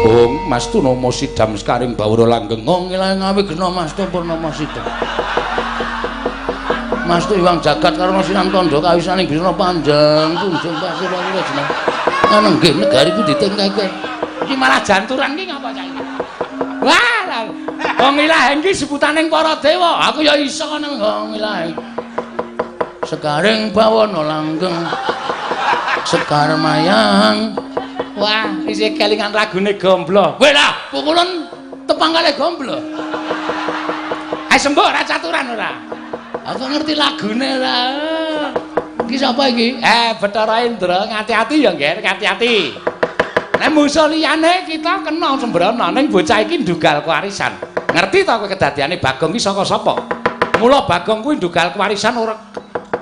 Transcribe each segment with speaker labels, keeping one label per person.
Speaker 1: Ong Mastu nama sidam sekaring bawara langgeng. Ngong ilang awi gena Mastu purnama sidam. Mastu iwang jagat karana sinang tandha kawisaning bisna panjang tunjung pasir kula jeneng. Anenggih negari ku ditengkake.
Speaker 2: Iki malah janturan ki ngapa cah iki? Wah, wong ilaheng ki sebutaning para dewa.
Speaker 1: Aku ya iso ngono wong ilaheng. Sekaring bawana langgeng. Sekar mayang.
Speaker 2: Wah, isih kelingan lagune Gomblo.
Speaker 1: Kowe lah, pukulan tepang kalih Gomblo.
Speaker 2: Ayo sembuh ora caturan ora.
Speaker 1: Aku ngerti lagune ora. Iki sapa iki?
Speaker 2: Bathara Indra, ngati-ati ya, Ngger, ngati-ati. Nek musuh liyane kita kena sembrono, ning bocah iki ndugal kewarisan. Ngerti ta kowe kedadiane Bagong iki saka sapa? Mula Bagong kuwi ndugal kewarisan ora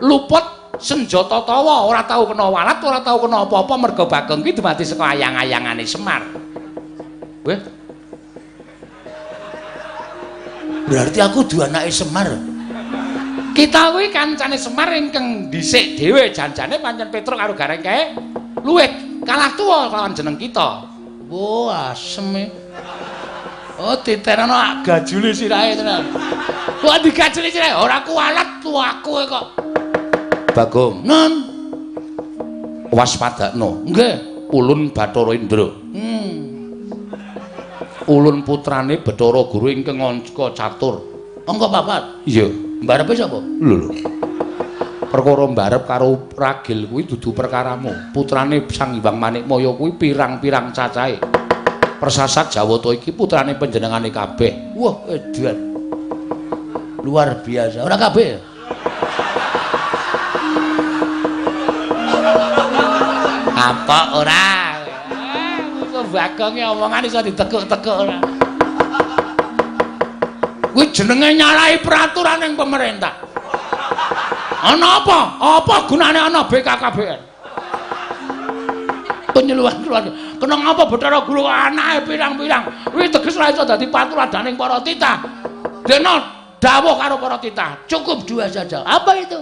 Speaker 2: luput senjata tawa, ora tau kena walat, ora tau kena apa-apa merga Bagong ki dumadi saka ayang-ayangane Semar.
Speaker 1: Weh. Berarti aku duwe anake Semar.
Speaker 2: Kita kuwi kancane Semar ingkang dhisik dhewe, janjane pancen Petruk karo Gareng kae luwih kalah tuwa lawan jeneng kita.
Speaker 1: Wah, asem e. Oh, titenono gajule sirahe tenan.
Speaker 2: Kok digajuli sirahe? Ora kuwalat tuaku kok.
Speaker 1: Bagong, non. Waspadakno. Nggih, ulun Bathara Indra. Ulun putrane Bathara Guru ingkang angka catur. Angka papat? Iya. Mbarepe sapa? Lho lho. Perkara mbarep karo ragil kuwi dudu perkaramu. Putrane Sang Hyang Manikmaya kuwi pirang-pirang cacahe. Persasat Jawata iki putrane panjenengane kabeh. Wah, edan. Luar biasa. Ora kabeh.
Speaker 2: Apa ora? Musuh Bagong omongan iso ditekuk-tekuk ora.
Speaker 1: Kuwi jenenge nyalahi peraturan ning pemerintah. Ana apa? Apa gunane ana BKKBN? Penyuluhan keluarga. Kena ngapa Bathara Guru anake pirang-pirang? Kuwi teges ora iso dadi paturadaning para titah. Dene dawuh karo para titah, cukup dua saja. Apa itu?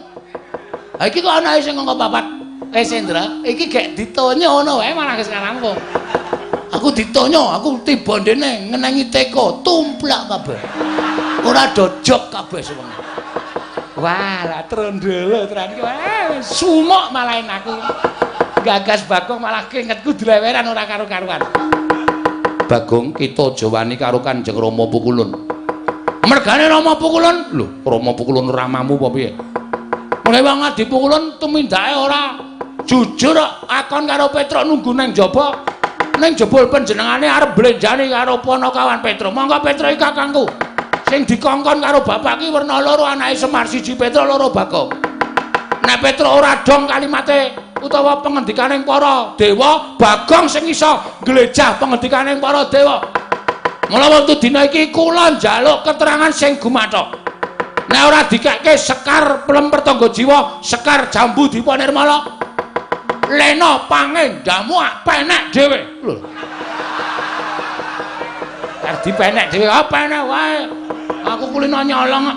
Speaker 1: Ha iki kok anake sing angka papat.
Speaker 2: Wis Indra, iki gek ditonyo ngono wae malah wis rampung.
Speaker 1: Aku ditonyo, aku tiba ndene ngenengi teko, tumplak kabeh. Ora dojok kabeh sewengi.
Speaker 2: Wah, lah trondolo tenan iki. Wah, sumuk malah aku. Gagas Bagong malah kingetku dileweran ora karo-karuan.
Speaker 1: Bagong kita aja wani karo Kanjeng Rama Pukulun. Mergane Rama Pukulun? Lho, Rama Pukulun ramamu apa piye? Mulai wong Adi Pukulun tumindake ora jujur akon karo Petruk nunggu nang jaba. Ning jebul panjenengane arep blenjani karo panakawan Petruk. Monggo Petruk iki kakangku. Sing dikongkon karo bapak ki werna loro anake Semar, siji Petruk loro Bagong. Nek Petruk ora dong kalimate utawa pengendikaning para dewa, Bagong sing iso nglejah pengendikaning para dewa. Mula wonten dina iki kula njaluk keterangan sing gumathok. Nek ora dikekke sekar pelem pertangga jiwa, sekar jambu dipa nirmala. Lena pangendamu penek dhewe. Lho.
Speaker 2: Arep dipenek dhewe, ah penek wae.
Speaker 1: Aku kulino nyolong.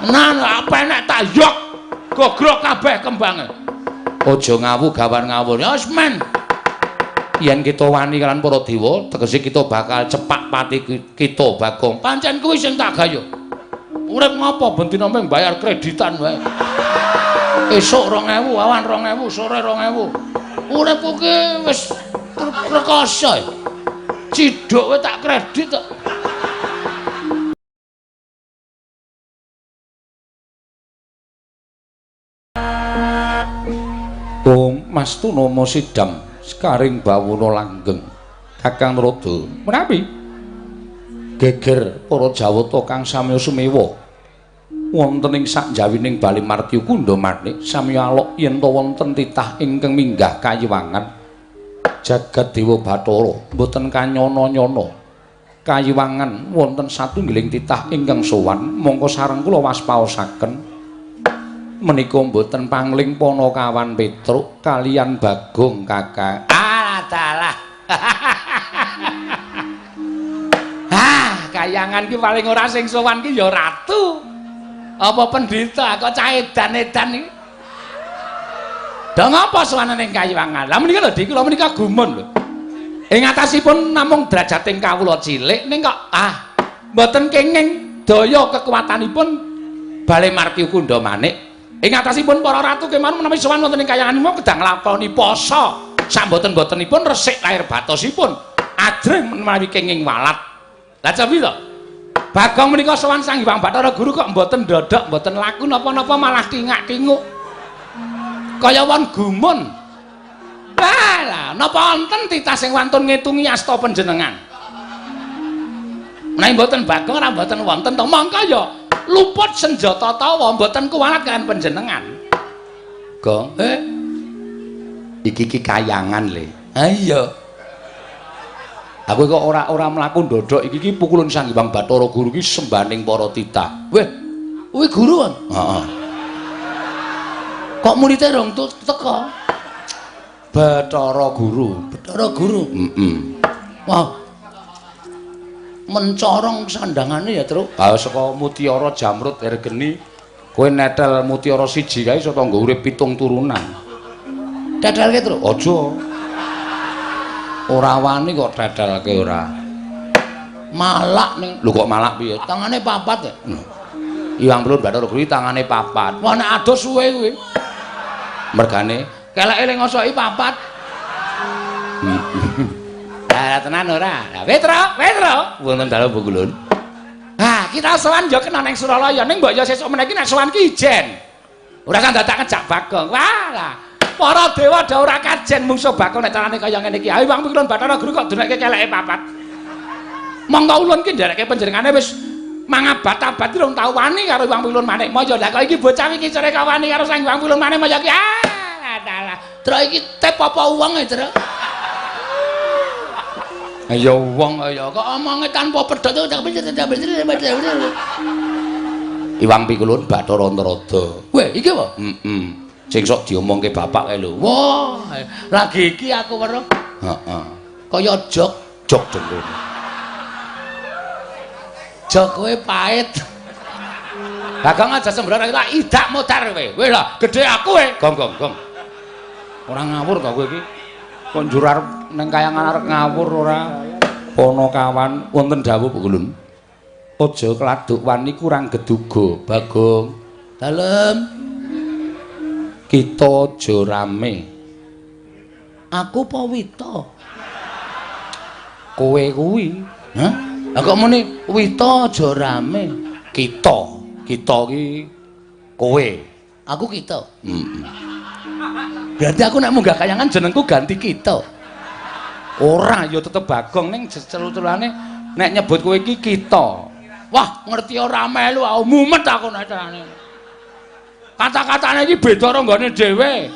Speaker 1: Nah, penek tak yok. Gogrok kabeh kembange. Aja ngawu gawan ngawur. Ya wis men. Yen kita wani kalian para dewa, tegese kita bakal cepak pati kita Bagong. Pancen kuwi sing tak gayo. Urip ngopo ben dina mung bayar kreditan wae. Esuk 2000, awan 2000, sore 2000. Uripku ki wis rekoso. Ciduk wae tak kredit kok. Om Mastu nama sidam sekaring bawono langgeng. Kakang Narada, menawi geger para Jawata kang samya sumewa wonten ing sakjawining Bali Martya Kundha Manik samya alok yen ta wonten titah ingkang minggah kayiwangan jagat Dewa Bathara mboten kanyana-nyana kayiwangan wonten satunggiling titah ingkang sowan mongko sareng kula waspaosaken menika mboten pangling Panakawan Petruk kalian Bagong Kakang.
Speaker 2: Ah, dalah. Ah, kayangan ki paling ora sing sowan ki ya ratu. Apa pendhita kok cah edan-edan iki? Dha ngapa sowan ning kayiwangan? Lah menika lho Dik, kula menika gumun lho.
Speaker 1: Ing atasipun namung drajating kawula cilik ning kok ah mboten kenging daya kekuatanipun Bale Marti Kundha Manik. Ing atasipun para ratu kemawon menawi sowan wonten ing kayangan kedah nglakoni poso. Samboten-botenipun resik lahir batosipun. Ajrih menawi kenging walat. Lah cobi to. Bagong menika sowan Sang Hyang Bathara Guru kok mboten ndodhok, mboten laku napa-napa malah tingak-tinguk. Kaya wong gumun. Lah, napa wonten titah sing wantun ngitungi asta panjenengan? Menawi mboten Bagong ora mboten wonten to, mongko ya luput senjata tawa mboten kuwalat kaliyan panjenengan. Gong, iki ki kayangan le. Ha iya. Aku kok ora mlaku ndodhok iki ki pukulun Sang Hyang Bathara Guru ki sembaning para titah. Weh, kuwi guru kon? Heeh. Kok muridé rong teka? Bathara Guru, Bathara Guru. Heeh. Wah. Mencorong sandangane ya, Truk. Ha saka mutiara jamrut ergeni kowe netel mutiara siji kae iso tangga urip 7 turunan. Tetelke, Truk. Aja. Ora wani kok tetelke ora. Malak ning. Lho kok malak piye? Tangane papat ya. Iwang Pelun Bathara Guru tangane papat. Wah nek adoh suwe kuwi. Mergane keleke le ngosoki papat. Lah tenan ora? Lah Petro, Petro, wonten dalem Pukulun. Ah, kita sowan ya kena ning Suralaya ning mbok ya sesuk meneh iki nek sowan ki ijen. Ora kan dadak ngejak Bagong. Wah lah. Para dewa do ora kajen mungsuh Bagong nek carane kaya ngene iki. Ayo Bang Pukulun Bathara Guru kok dunekke keleke papat. Monggo ulun ki nderekke panjenengane wis mangabad-abad rong tau wani karo Hyang Pukulun Manikmaya. Lah kok iki bocah iki cere wani karo Sang Hyang Pukulun Manikmaya ki. Ah, dalah. Truk iki tep apa wong e, Truk? Ya wong ya kok omonge tanpa pedhot. Iwang Pikulun Bathara Narada. Weh, iki apa? Heeh. Sing sok diomongke bapak kae lho. Wah, lagi iki aku weruh. Heeh. Kaya jok, jok dengkul. Jok kowe pahit. Bagong aja sembrono lah idak modar kowe. Kowe lah gedhe aku kowe. Gong gong gong. Ora ngawur to kowe iki. Kok njur arep ning kayangan arep ngawur ora? Panakawan wonten dawuh Pukulun. Aja kladuk wani kurang geduga, Bagong. Dalem. Kita aja rame. Aku apa Wita? Kowe kuwi. Hah? Lah kok muni Wita aja rame? Kita. Kita ki kowe. Aku kita. Heeh. Berarti aku nek munggah kayangan jenengku ganti kita. Ora ya tetep Bagong ning celu-celane nek nyebut kowe iki kita. Wah, ngerti ora melu aku mumet aku nek carane. Kata-katane iki beda karo nggone dhewe.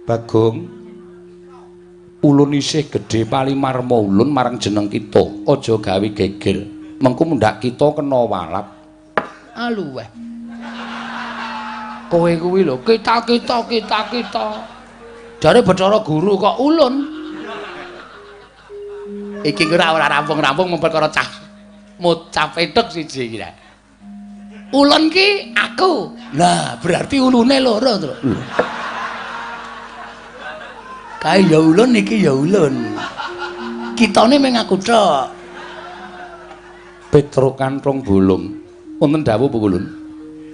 Speaker 1: Bagong, ulun isih gedhe palimarma ulun marang jeneng kita. Aja gawe geger. Mengko mundhak kita kena walat. Aluweh. Kowe kuwi lho, kita kita kita kita. Jare Bathara Guru kok ulun. Iki ora rampung-rampung mung perkara cah mocah petuk siji iki. Ulun ki aku. Nah, berarti ulune loro, Truk. Kae ya ulun iki ya ulun. Kitane mung aku tok. Petruk Kanthong Bolong. Wonten dawuh Pukulun.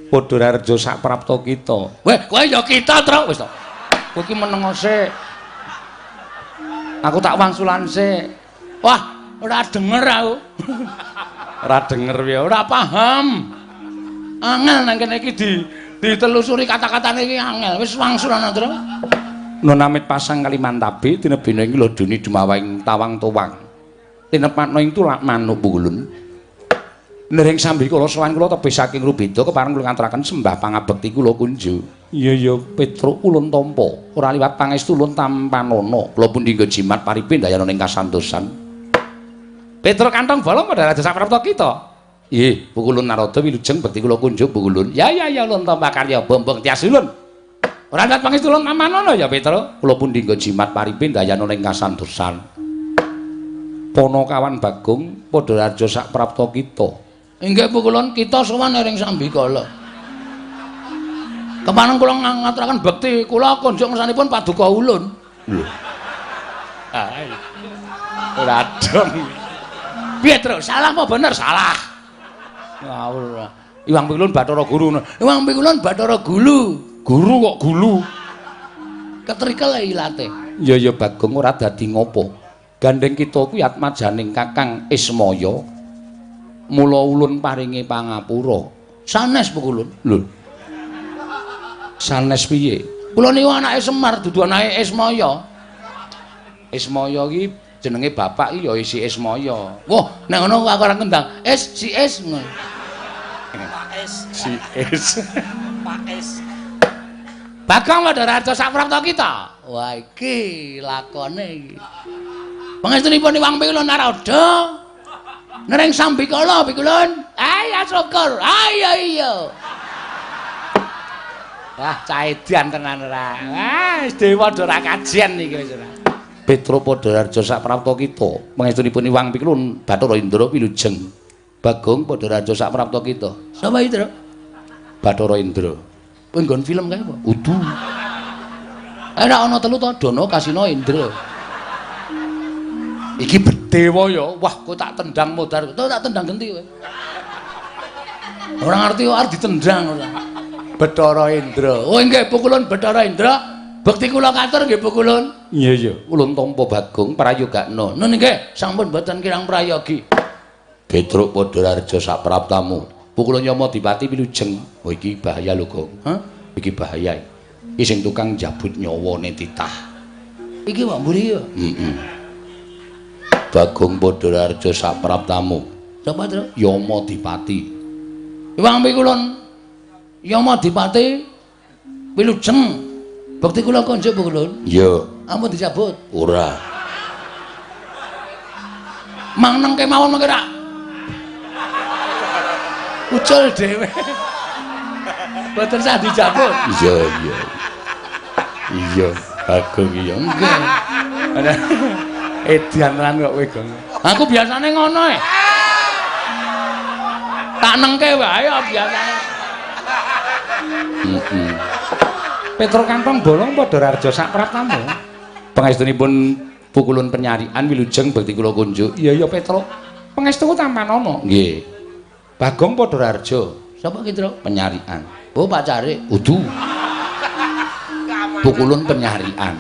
Speaker 1: Padha rareja sak prapta kita. Weh, kowe ya kita, Truk. Wis to. Kowe iki meneng sik. Aku tak wangsulan sik. Wah, ora denger aku. Ora denger ya, ora paham. Angel nang kene iki ditelusuri kata-katane iki angel. Wis wangsulan, Truk. Nunamit pasang Kalimantabe tinebina ing lodoni dumawahing tawang towang. Tinepatna ing tulak manuk Pukulun. Nering sambi kula sowan kula tebih saking Rubeda kepareng kula ngaturaken sembah pangabekti kula kunju. Iya ya Petruk ulun tampa. Ora liwat pangestu ulun tampanana. Kula pundi nggo jimat paripe ndayana ing kasantosan. Petruk Kantong Bolong padha raja saprapta kita. Nggih, Pukulun Narada wilujeng bekti kula kunjuk Pukulun. Ya ya ya ulun tampa karya bombong tias ulun. Ora liwat pangestu ulun tampanana ya Petruk. Kula pundi nggo jimat paripe ndayana ing kasantosan. Panakawan Bagong padha raja saprapta kita. Inggih Pukulun, kita sowan ring sambikala. Kepareng kula ngaturaken bekti kula kunjuk ngersanipun paduka ulun. Lho. Ora dong. Piye, Tru? Salah apa bener? Salah. Ngawur. Iwang Pikulun Bathara Guru. Iwang Pikulun Bathara Gulu. Guru kok gulu. Ketrikel ilate. Ya ya Bagong ora dadi ngopo. Gandeng kita kuwi atmajaning Kakang Ismaya. Mula ulun paringi pangapura. Sanes Pukulun. Lho. Sanes piye? Kula niku anake Semar dudu anake Ismaya. Ismaya iki jenenge bapak iki ya isi Ismaya. Wah, nek ngono aku ora kendang. Es si Es ngono.
Speaker 3: Pak Es.
Speaker 1: Si Es.
Speaker 3: Pak Es.
Speaker 1: Bagong Padha saprapta kita. Wah, iki lakone iki. Pangestunipun Iwang Pikulun Narada. Nereng sambikala Pikulun. Ayo syukur. Ayo iya. Wah, caedan tenan ora. Wah, wis dewa ora kajian iki wis ora. Petro Padhararja saprapta kita. Pangestunipun Iwang Pikulun Bathara Indra wilujeng. Bagong Padhararja saprapta kita. Sapa iki, Tru? Bathara Indra. Kowe nggon film kae apa? Udu. Ora ana telu to, Dono, Kasino, Indra. Iki bedewa ya. Wah, kowe tak tendang modar. Kowe tak tendang genti kowe. Ora ngerti kok arep ditendang ora. Bathara Indra. Oh nggih, Pukulun Bathara Indra. Bekti kula katur nggih Pukulun. Iya iya, ulun tampa Bagong prayogakna. Nun nggih, sampun boten kirang prayogi. Petruk Padhararja sapraptamu. Pukulun Yama Dipati wilujeng. Oh iki bahaya lho, Gong. Hah? Iki bahaya. Iki sing tukang njabut nyawane titah. Iki wae mburi ya. Heeh. Bagong Padhararja sapraptamu. Sapa, Tru? Yama Dipati. Iwang Pikulun Yama Dipati wilujeng. Bekti kula konjuk Pukulun. Iya. Ampun dicabut. Ora. Mangneng kemawon mengke rak. Ucul dhewe. Boten sah dicabut. Iya, iya. Iya, Bagong iya. Nggih. Edan tenan kok kowe, Gong. Aku biasane ngono e. Tak nengke wae biasane. Heeh. Petro Kantong Bolong Padhararja sapraptamu. Pangestunipun Pukulun penyarian wilujeng bekti kula kunjuk. Iya iya Petro. Pangestuku tampanana. Nggih. Bagong Padhararja. Sapa ki, Tru? Penyarian. Oh, pacare. Udu. Pukulun penyarian.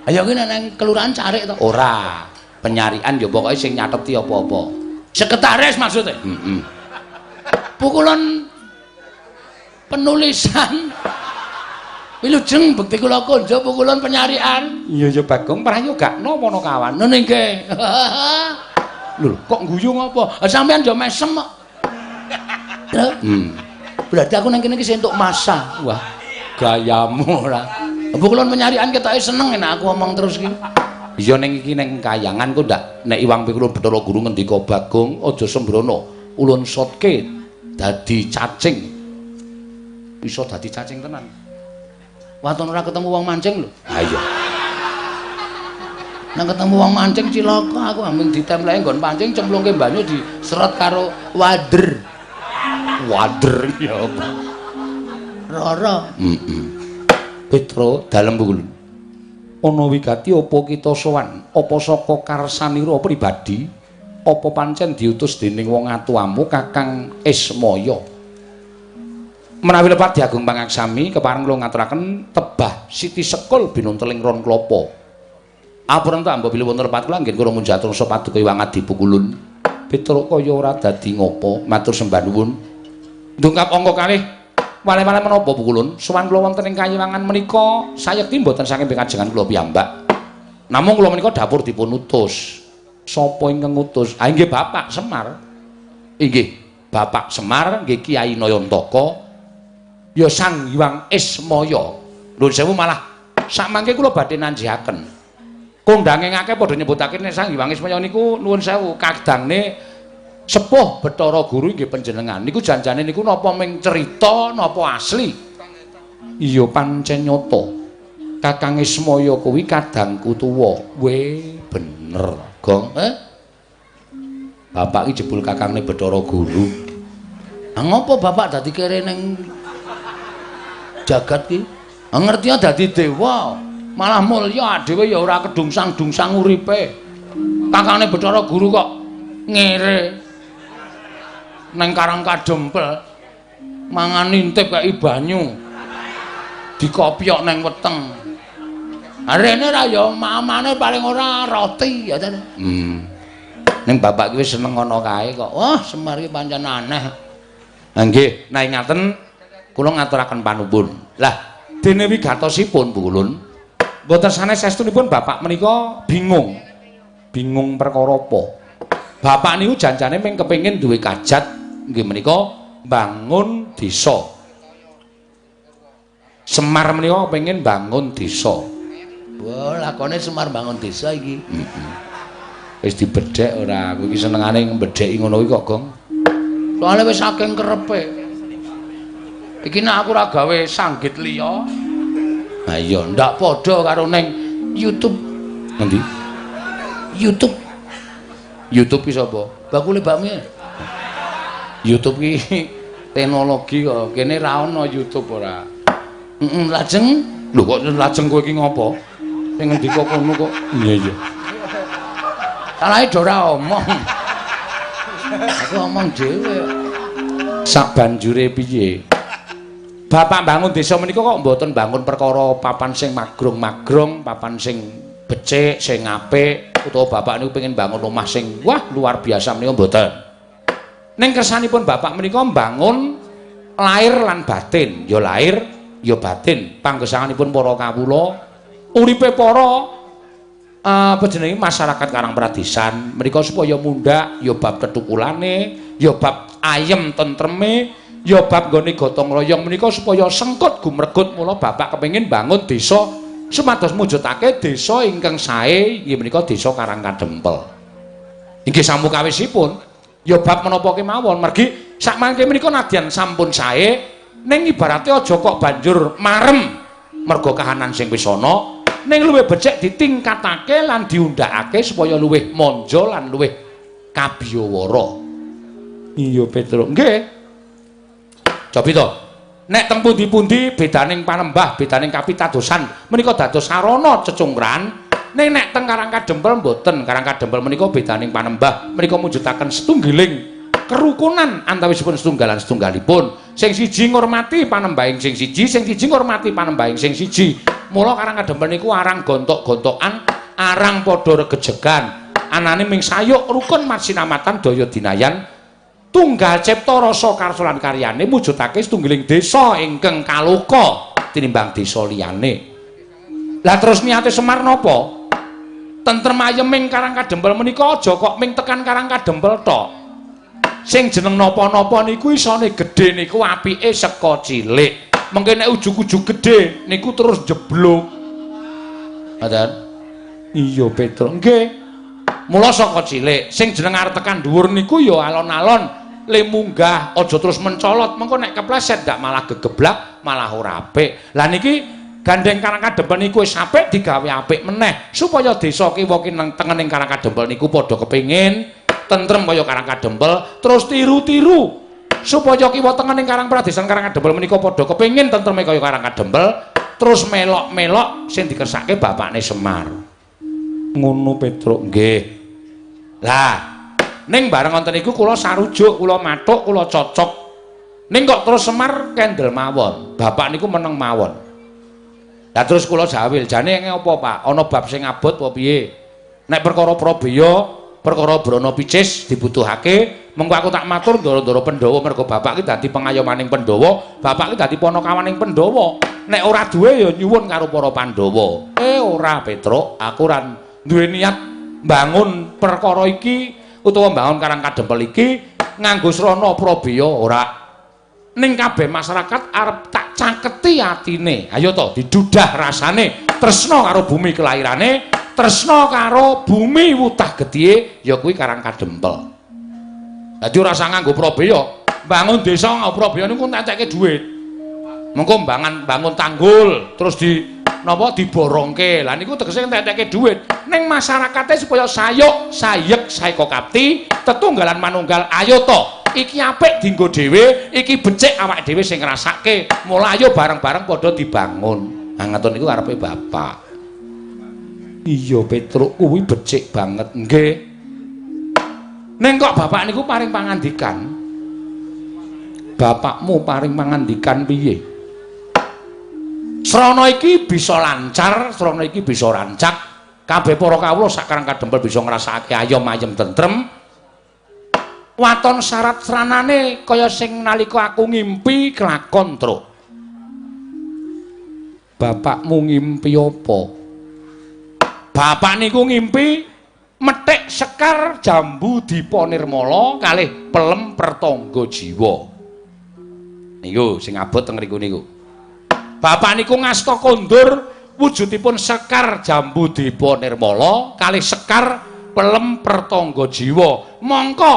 Speaker 1: Ayo ki nek nang kelurahan carik to? Ora. Penyarian ya pokoke sing nyateti apa-apa. Sekretaris maksudnya? Heeh. Pukulun penulisan wilujeng bekti kula konjo Pukulun penyarian. Iya iya Bagong prayogakna Panakawan. Ngono nggih. Lho kok guyu ngopo? Sampeyan yo mesem kok. Berarti aku nang kene iki entuk masa. Wah, gayamu ora. Pukulun penyarian ketoke seneng nek aku omong terus iki. Iya ning iki ning kayangan kok ndak nek Iwang Pikulun Bathara Guru ngendika Bagong aja sembrono ulun sotke dadi cacing. Iso dadi cacing tenan. Waton ora ketemu wong mancing lho. Ha iya. Nang ketemu wong mancing cilaka aku ambing ditempleki nggon pancing cemplungke banyu diseret karo wader. Wader ya apa? Rara. Heeh. Petro dalem Pukulun. Ana wigati apa kita sowan? Apa saka karsanira pribadi? Apa pancen diutus dening wong atuamu Kakang Ismaya? Menawi lepat diagung pangaksami kepareng kula ngaturaken tebah Siti Sekul binunteling ron klapa. Apuran ta mbok bilih wonten lepat kula anggen kula munjatur paduka Iwang Adi Pukulun. Petruk kaya ora dadi ngopo, matur sembah nuwun. Ndungkap angka kalih wale-wale menapa Pukulun? Sowan kula wonten ing kayiwangan menika sayekti mboten saking pikajengan kula piyambak. Namung kula menika dapur dipun utus. Sapa ingkang ngutus? Ah inggih Bapak Semar. Inggih, Bapak Semar nggih Kyai Nayantaka. Ya Sang Hyang Ismaya. Nuwun sewu malah sakmangke kula badhe nanjihaken. Kondange akeh padha nyebutake nek Sang Hyang Ismaya niku nuwun sewu kadangne sepuh Bathara Guru inggih panjenengan. Niku janjane niku napa ming cerita napa asli? Iya pancen nyata. Kakang Ismaya kuwi kadangku tuwa. We bener, Gong. Bapak iki jebul kakangne Bathara Guru. Ha ngopo bapak dadi kere ning jagat ki? Ngerti dadi dewa, malah mulya dhewe ya ora kedungsang-dungsang uripe. Kakangne Bathara Guru kok ngere neng Karang Kadempel mangan intip kaya banyu dikopyok neng weteng. Rene ra ya mamane paling ora roti ya ta. Ning bapak ki wis seneng ngono kae kok. Wah, Semar ki pancen aneh. Ha nggih, nek ngaten kula ngaturaken panuwun. Lah, dene wigatosipun Bu Kulun, mboten sanes saestunipun bapak menika bingung. Bingung perkara apa? Bapak niku janjane mung kepengin duwe kajat nggih menika bangun desa. Semar menika kepengin bangun desa.
Speaker 2: Wah, lakone Semar bangun desa iki.
Speaker 1: Heeh. Wis dibedhek ora? Aku iki senengane mbedheki ngono kuwi kok, Gong.
Speaker 2: Soale wis saking kerepe. Iki nek aku ora gawe sanggit liya.
Speaker 1: Ha iya,
Speaker 2: ndak padha karo ning YouTube.
Speaker 1: Ngendi?
Speaker 2: YouTube.
Speaker 1: YouTube ki sapa?
Speaker 2: Bakule bakmi.
Speaker 1: YouTube ki teknologi kok. Kene ra ono YouTube ora.
Speaker 2: Heeh, lajeng.
Speaker 1: Lho kok lajeng kowe iki ngopo? Sing ngendika kono kok. Iya iya.
Speaker 2: Salahe do ora omong. Aku omong dhewe.
Speaker 1: Sak banjure piye? Bapak bangun desa menika kok mboten bangun perkara papan sing magrong-magrong, papan sing becik, sing apik, utawa bapak niku pengen bangun omah sing wah luar biasa menika mboten. Ning kersanipun bapak menika mbangun lahir lan batin, ya lahir ya batin. Panggesanganipun para kawula, uripe para apa jenenge masyarakat Karang Pradesan menika supaya mundhak ya bab tetukulane, ya bab ayem tentreme, ya bab nggone gotong royong menika supaya sengkut gumregut. Mula bapak kepengin bangun desa supados mujudake desa ingkang sae inggih menika desa Karang Kadempel. Inggih samukawisipun ya bab menapa kemawon, mergi sakmangke menika nadyan sampun sae ning ibarate aja kok banjur marem merga kahanan sing wis ana, ning luwih becik ditingkatake lan diundhakake supaya luwih manja lan luwih kabiyawara. Iya Petruk, nggih. Cobi to. Nek teng pundi-pundi bedaning panembah, bedaning kapitadosan menika dados sarana cecungran. Ning nek teng Karang Kadempel mboten. Karang Kadempel menika bedaning panembah menika mujudaken setunggiling kerukunan antawisipun setunggalan setunggalipun. Sing siji ngurmati panembahing sing siji, sing siji ngurmati panembahing sing siji. Mula Karang Kadempel niku arang gontok-gontokan, arang padha regejegan. Anane ming sayuk rukun marsinamatan daya dinayan tunggal cipta rasa karsa lan karyane mujudake setunggiling desa ingkang kaloka tinimbang desa liyane. Lah terus niate Semar napa? Tentrem ayeming Karang Kadempel menika aja kok ming tekan Karang Kadempel tok. Sing jeneng napa-napa niku isone gedhe niku apike saka cilik. Mengke nek ujug-ujug gedhe niku terus jeblok. Ngoten. Iya Petruk, nggih. Mula saka cilik sing jeneng arep tekan dhuwur niku ya alon-alon le munggah, aja terus mencolot, mengko nek kepleset ndak malah gegeblak, malah ora apik. Lah niki gandeng Karang Kadempel niku wis apik digawe apik meneh supaya desa kiwa kineng tengening Karang Kadempel niku padha kepengin tentrem kaya Karang Kadempel, terus tiru-tiru supaya kiwa tengening Karang Pradesan Karang Kadempel menika padha kepengin tentreme kaya Karang Kadempel, terus melok-melok sing dikersake bapakne Semar. Ngono Petruk, nggih. Lah, ning bareng wonten niku kula sarujuk, kula mathuk, kula cocok. Ning kok terus Semar kendel mawon. Bapak niku meneng mawon. Lah terus kula jawil, jane apa Pak? Ana bab sing abot apa piye? Nek perkara Prabeya, perkara Brana Picis dibutuhake, mengko aku tak matur ndara-ndara Pandhawa mergo bapak ki dadi pengayomaning Pandhawa, bapak ki dadi panakawaning Pandhawa. Nek ora duwe ya nyuwun karo para Pandhawa. Ora Petruk, aku ora duwe niat mbangun perkara iki utawa mbangun Karang Kadempel iki nganggo srana Prabeya ora. Ning kabeh masyarakat arep tak caketi atine. Ayo to didudah rasane, tresna karo bumi kelairane, tresna karo bumi wutah getihe ya kuwi Karang Kadempel. Dadi ora usah nganggo Prabeya, mbangun desa nganggo Prabeya niku entek-entekke dhuwit. Mengko bangun tanggul terus di napa diborongke. Lah niku tegese entek-entekke dhuwit. Ning masyarakate supaya sayuk, sayek, saeka kapti, tetunggalan manunggal, ayo to. Iki apik dienggo dhewe, iki becik awake dhewe sing ngrasake. Mula ayo bareng-bareng padha dibangun. Ha ngoten niku karepe bapak. Iya Petruk kuwi becik banget. Nggih. Ning kok bapak niku paring pangandikan? Bapakmu paring pangandikan piye? Srana iki bisa lancar, srana iki bisa rancak. Kabeh para kawula sakarang kadempel bisa ngrasakake ayom ayem tentrem. Waton syarat sranane kaya sing nalika aku ngimpi kelakon, Truk. Bapakmu ngimpi apa? Bapak niku ngimpi methik sekar jambu dipa nirmala kalih pelem pertangga jiwa. Niku sing abot teng mriku niku. Bapak niku ngasta kondur wujudipun sekar jambu dipa nirmala kalih sekar pelem pertangga jiwa. Mongko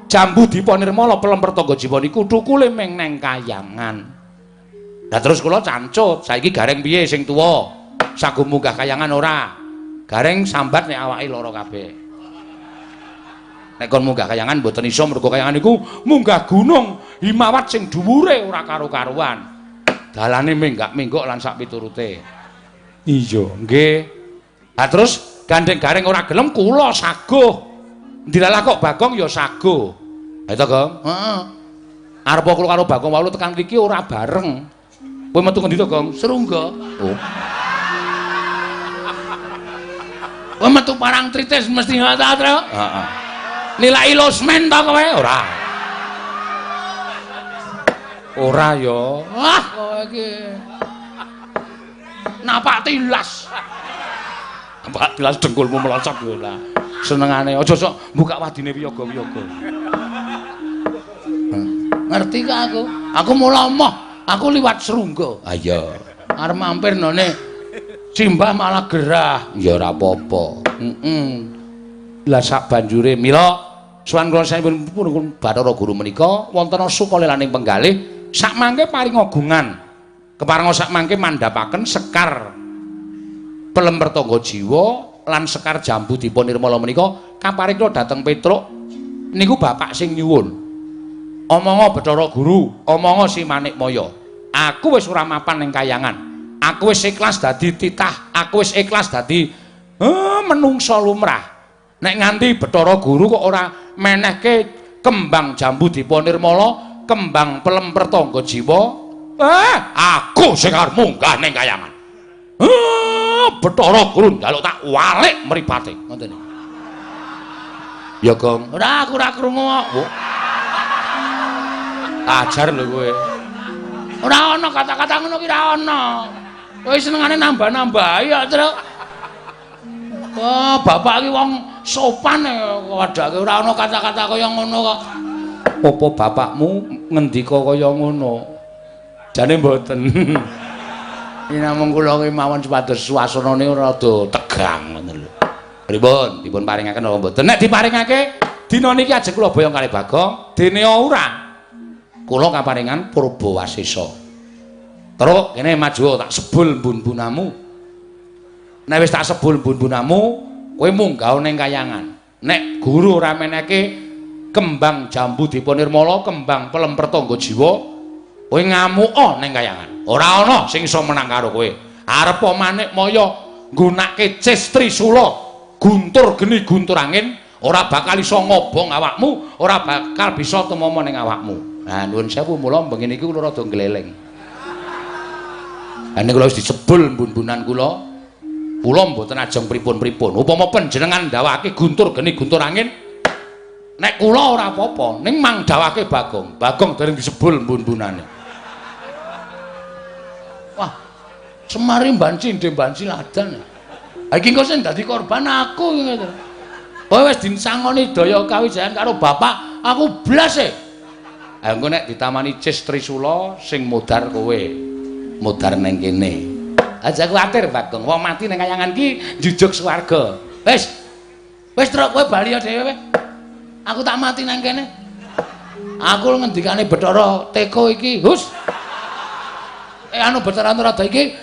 Speaker 1: jambu dipa nirmala pelem pertangga jiwa niku thukule meng neng kayangan. Lah terus kula cancut, saiki Gareng piye sing tuwa? Sago munggah kayangan ora? Gareng sambat nek awake lara kabeh. Nek kon munggah kayangan mboten iso mergo kayangan niku munggah gunung Himawat sing dhuwure ora karo-karuan. Dalane menggak-menggok lan sak piturute. Iya, nggih. Lah terus gandeng Gareng ora gelem kula saguh. Ndilalah kok Bagong ya saguh. Ha to, Gong? Heeh. Arep kula karo Bagong wau tekan mriki ora bareng. Kowe metu ngendi to, Gong? Serungga. Oh. Kowe metu parang tritis mesti ta, Tru? Heeh. Nilai losmen ta kowe? Ora. Ora ya. Wah, kowe iki. Napak tilas. Napak tilas dengkulmu melocot kowe lah. Senengane aja sok buka wadine wiyaga-wiyaga. Ngerti kok aku? Aku mula moh, aku liwat Serungga. Ha iya. Arep mampir none Simbah malah gerah. Ya ora apa-apa. Heeh. Lah sak banjure mila sowan kula sampun Bathara Guru menika wonten sukalelaning penggalih sak mangke paring agungan. Keparenga sak mangke mandhapaken sekar pelem pertangga jiwa lan sekar jambu dipa nirmala menika kaparing kula dhateng Petruk niku bapak sing nyuwun. Omonga Bathara Guru, omonga Si Manikmaya. Aku wis ora mapan ning kayangan. Aku wis ikhlas dadi titah, aku wis ikhlas dadi menungsa lumrah. Nek nganti Bathara Guru kok ora menehke kembang jambu dipa nirmala, kembang pelem pertangga jiwa, aku sing arep munggah ning kayangan. Bathara Guru njaluk tak walik mripate. Ngoten. Ya, Gong. Ora, aku ora krungu kok. Ajar lho kowe. Ora ana kata-kata ngono ki ora ana. Kowe senengane nambah-nambahi ya, Truk. Wah, bapak iki wong sopan wadake ora ana kata-kata kaya ngono kok. Apa bapakmu ngendika kaya ngono? Jane mboten. Iki namung kula ki mawon supados suasanane rada tegang ngono lho. Pripun? Dipun paringaken apa mboten? Nek diparingake dina niki ajeng kula boyong kalih Bagong, dene ora. Kula kaparingan Purba Wasesa. Truk kene maju tak sebul bun-bunamu. Nek wis tak sebul bun-bunamu, kowe munggah ning kayangan. Nek guru ora meneke kembang jambu dipa nirmala, kembang pelem pertangga jiwa, kowe ngamuka ning kayangan. Ora ana sing iso menang karo kowe. Arepa Manikmaya nggunake Ces Trisula, guntur geni guntur angin, ora bakal iso ngobong awakmu, ora bakal bisa tumama ning awakmu. Nah, nuwun sewu mula bengi niki kula rada ngleleng. Lah niku kula wis disebul bun-bunan kula. Kula mboten ajeng pripun-pripun. Upama panjenengan ndawake guntur geni guntur angin, nek kula ora apa-apa, ning mang dawake Bagong. Bagong dereng disebul bun-bunane. Wah, Semari banci ndhe banci ladan. Ha iki engko sing dadi korban aku iki ngono. Kowe wis dinsangoni daya kawijayan karo bapak, aku blas e. Ha engko nek ditamani Ces Trisula sing modar kowe. Modar neng kene. Aja kuwatir Bagong, wong mati neng kayangan ki njujuk swarga. Wis. Wis truk kowe bali ya dhewe. Aku tak mati nang kene. Aku ngendikane Bathara Teko iki, hus. Anu Bathara Antaradha iki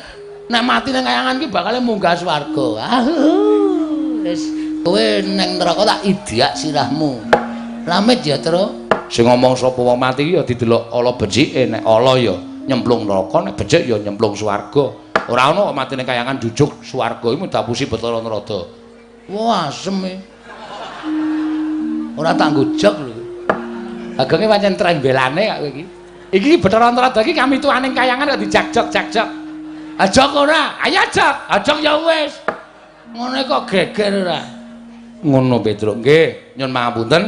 Speaker 1: nek mati nang kayangan ki bakal munggah swarga. Ah, wis kowe neng neraka tak idyak sirahmu. Lamit ya, Truk. Sing ngomong sapa wong mati ya didelok ala becike, nek ala ya nyemplung neraka, nek becik ya nyemplung swarga. Ora ana kok matine kayangan jujuk swarga iki dapusi Bathara Narada. Wah, asem e. Ora tak ngujog lho. Agonge pancen trembelane kok kowe iki. Iki Bathara Narada iki kamituaning kayangan kok dijak-jok-jak-jok. Ajok ora? Ayo ajok. Ajok ya wis. Ngono kok geger ora. Ngono Petruk. Nggih, nyun pangapunten.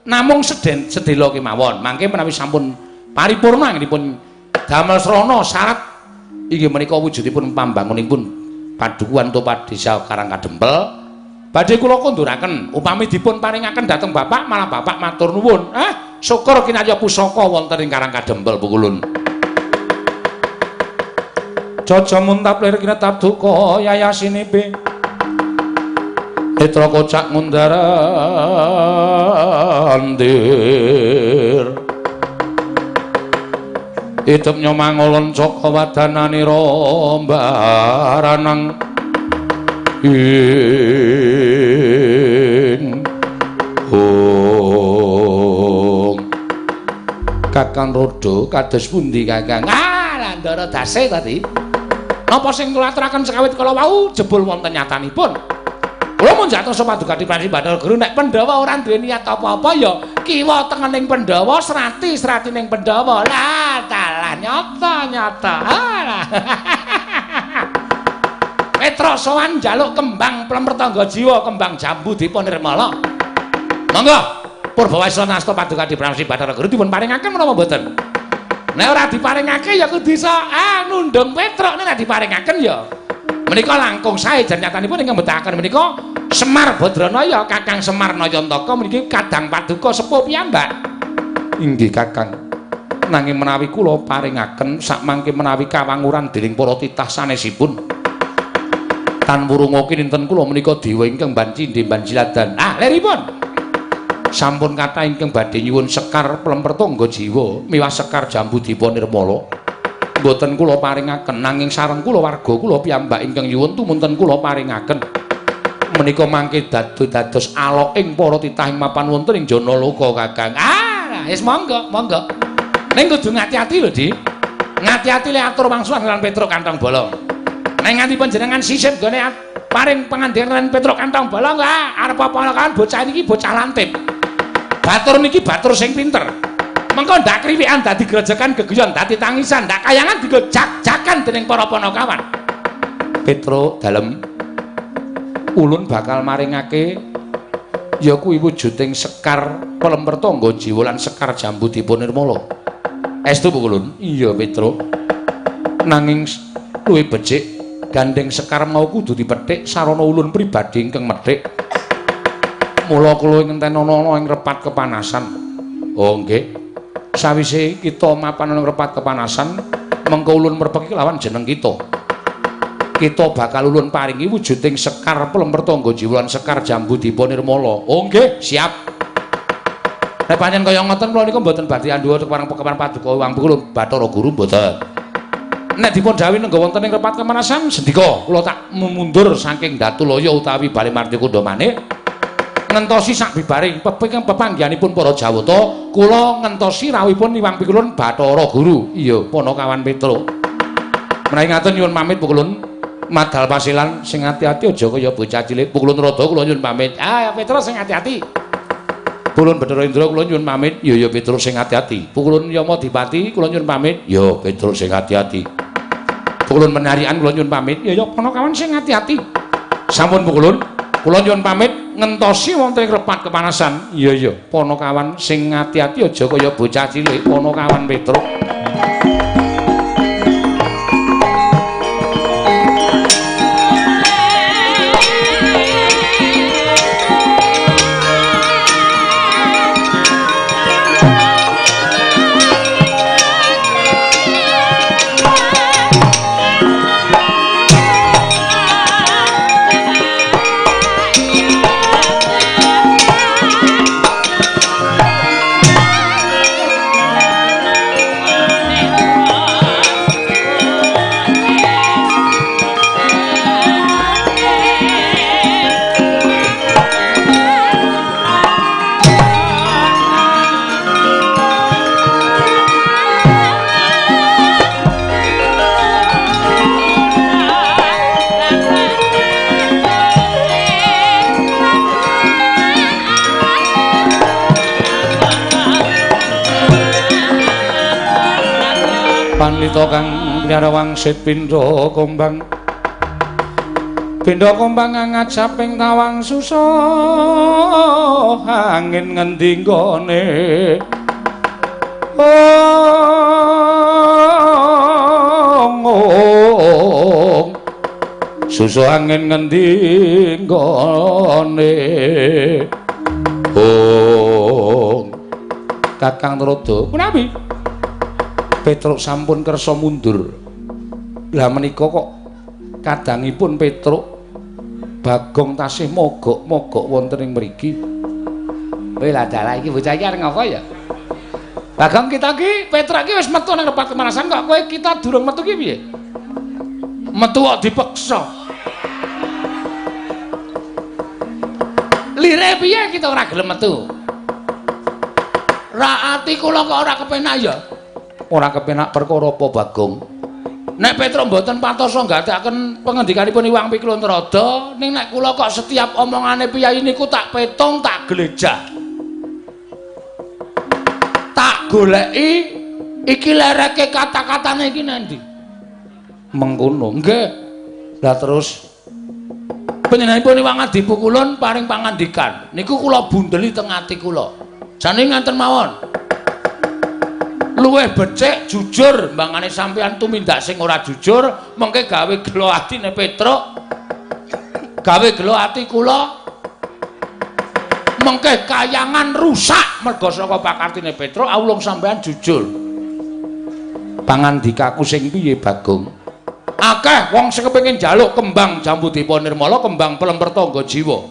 Speaker 1: Namung sedhela kemawon. Mangke menawi sampun paripurna anggenipun damel srana syarat inggih menika wujudipun pambangunipun padukuhan utawa desa Karang Kadempel. Badhe kula konduraken upami dipun paringaken dhateng Bapak malah Bapak matur nuwun. Ah, syukur kinarya pusaka wonten ing Karang Kadempel Pukulun. Caca muntap lir kinetap duka yayasinipe. Netra kocak ngundar andir. Idep nyomangolon caka wadananira mbaranang ing hong. Kakang Rodo kados pundi Kakang? Ah, Ndara dase tadi. Napa sing kula aturaken sekawit kala wau jebul wonten nyatanipun. Kula mun jatosa paduka Pransi Bathara Guru nek Pandhawa ora duwe niat apa-apa ya kiwa tengening Pandhawa, srati-sratining Pandhawa. Lah, dalah nyata-nyata. Ah. Petruk sowan njaluk kembang plempertangga jiwa, kembang jambu dipa nirmala. Monggo Purbawasana nasta paduka Pransi Bathara Guru dipun paringaken menapa mboten? Nek ora diparingake ya kudu iso nundung Petruk, nek diparingaken ya menika langkung sae jan nyatanipun ingkang mbetahaken menika Semar Badranaya Kakang Semar Nayantaka meniki kadang paduka sepuh piyambak. Inggih Kakang. Nanging menawi kula paringaken sakmangke menawi kawanguran dening para titah sanesipun. Tan wurunga kinten kula menika dewa ingkang banci ndemban jiladan. Ah, leripun. Sampun kathah ingkang badhe nyuwun sekar plempertangga jiwa miwah sekar jambu dipa nirmala. Mboten kula paringaken nanging sareng kula warga kula piyambak ingkang nyuwun tumunten kula paringaken. Menika mangke dados aloking para titah ing mapan wonten ing Janaloka Kakang. Ah, wis monggo, monggo. Ning kudu ngati-ati lho, Di. Ngati-ati le atur wangsulan lan Petruk Kantong Bolong. Nek nganti panjenengan sisip nggone paring pangandikan lan Petruk Kantong Bolong, ah arep apa kan bocah niki bocah lantip. Batur niki batur sing pinter. Mengko ndak kriwikan dadi grojokan geguyon dadi tangisan, ndak kayangan digo jak-jakan dening para panakawan. Petruk dalem ulun bakal maringake ya kuwi wujuding sekar pelempertangga jiwa lan sekar jambu dipa nirmala. Estu Pukulun? Iya Petruk. Nanging luwih becik gandeng sekar mau kudu dipethik sarana ulun pribadi ingkang methik. Mula kula ngenten ana ing repat kepanasan. Oh nggih. Sawise kita mapan ana repat kepanasan, mengko ulun merpeki lawan jeneng kita. Kita bakal ulun paringi wujuding sekar plempertangga jiwa lan sekar jambu dipa nirmala. Oh nggih, siap. Nek pancen kaya ngoten kula niku mboten badhe andhuwa kepareng pekapan paduka Hyang Pukulun Bathara Guru mboten. Nek dipun dhawuhi nengga wonten ing repat kepanasan sendika kula tak mundur saking Datulaya utawi Bale Martikunda manik. Ngentosi sak bibaring pepanggihanipun para Jawata, kula ngentosi rawuhipun Hyang Pikulun Bathara Guru. Iya, Panakawan Petruk. Menawi ngaten nyuwun pamit Pukulun. Madal pasilan sing ati-ati aja kaya bocah cilik. Pukulun Rada kula nyuwun pamit. Ah, Petruk sing ati-ati. Pukulun Bathara Indra kula nyuwun pamit. Ya ya Petruk sing ati-ati. Pukulun Yamadipati kula nyuwun pamit. Ya Petruk sing ati-ati. Pukulun Menarian kula nyuwun pamit. Ya ya Panakawan sing ati-ati. Sampun Pukulun, kula nyuwun pamit ngentosi wonten ing repat kepanasan. Iya iya, Panakawan sing ati-ati aja kaya bocah cilik. Panakawan Petruk. Pandita kang piara wangsit pindha kombang. Pindha kombang ngajaping tawang susa angin ngendi nggone. Ong susa angin ngendi nggone. Ong Kakang Trada punawi Petruk sampun kersa mundur. Lah menika kok kadangipun Petruk Bagong tasih mogok-mogok wonten ing mriki.
Speaker 2: Kowe lah dalah iki bocah iki arep ngapa ya? Bagong kita iki Petruk iki wis metu nang repat kemanasan kok kowe kita durung metu ki piye?
Speaker 1: Metu kok dipeksa.
Speaker 2: Lire piye kita ora gelem metu?
Speaker 1: Ra ati kula kok ora kepenak ya. Ora kepenak perkara apa Bagong? Nek Petruk mboten patosa nggatekaken pengendikanipun Iwang Pikulun Trada, ning nek kula kok setiap omongane piyayi niku tak petung, tak glejah. Tak goleki iki lereke kata-katane iki nandi. Mengkono. Nggih. Lah terus panjenenganipun Iwang Adipukulun paring pangandikan. Niku kula bundeli teng ati kula. Jane ngaten mawon. Luwih becik jujur mbangane sampeyan tumindak sing ora jujur mengke gawe gelo atine Petruk, gawe gelo ati kula, mengke kayangan rusak merga saka pakartine Petruk. Awulung sampeyan jujur. Pangandikaku sing piye Bagong? Akeh wong sing kepengin njaluk kembang jambu dipa nirmala, kembang pelem pertangga jiwa.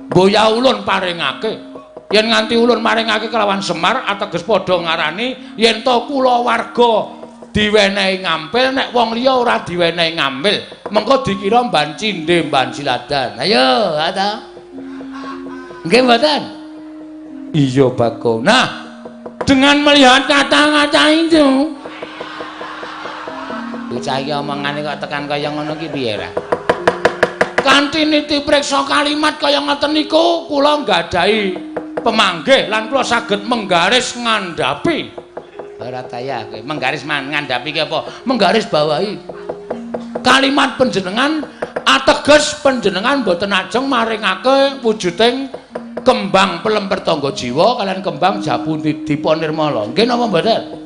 Speaker 1: Mboya ulun paringake. Yen nganti ulun maringake kelawan Semar ateges padha ngarani yen to kula warga diwenehi ngampil, nek wong liya ora diwenehi ngampil mengko dikira mban cindhe mban siladan.
Speaker 2: Ayo ta nggih mboten?
Speaker 1: Iya Bagong. Nah, dengan melihat kata-kata itu
Speaker 2: bocah iki omongane kok tekan kaya ngono ki piye ra?
Speaker 1: Kanthi niti priksa kalimat kaya ngoten niku kula nggadahi pemanggih lan kula saged menggaris ngandhapi.
Speaker 2: Ora daya kowe menggaris ngandhapi ki apa?
Speaker 1: Menggaris bawahi kalimat panjenengan ateges panjenengan mboten ajeng maringake wujuding kembang pelem pertangga jiwa kalian kembang jambu dipa nirmala. Nggih napa mboten?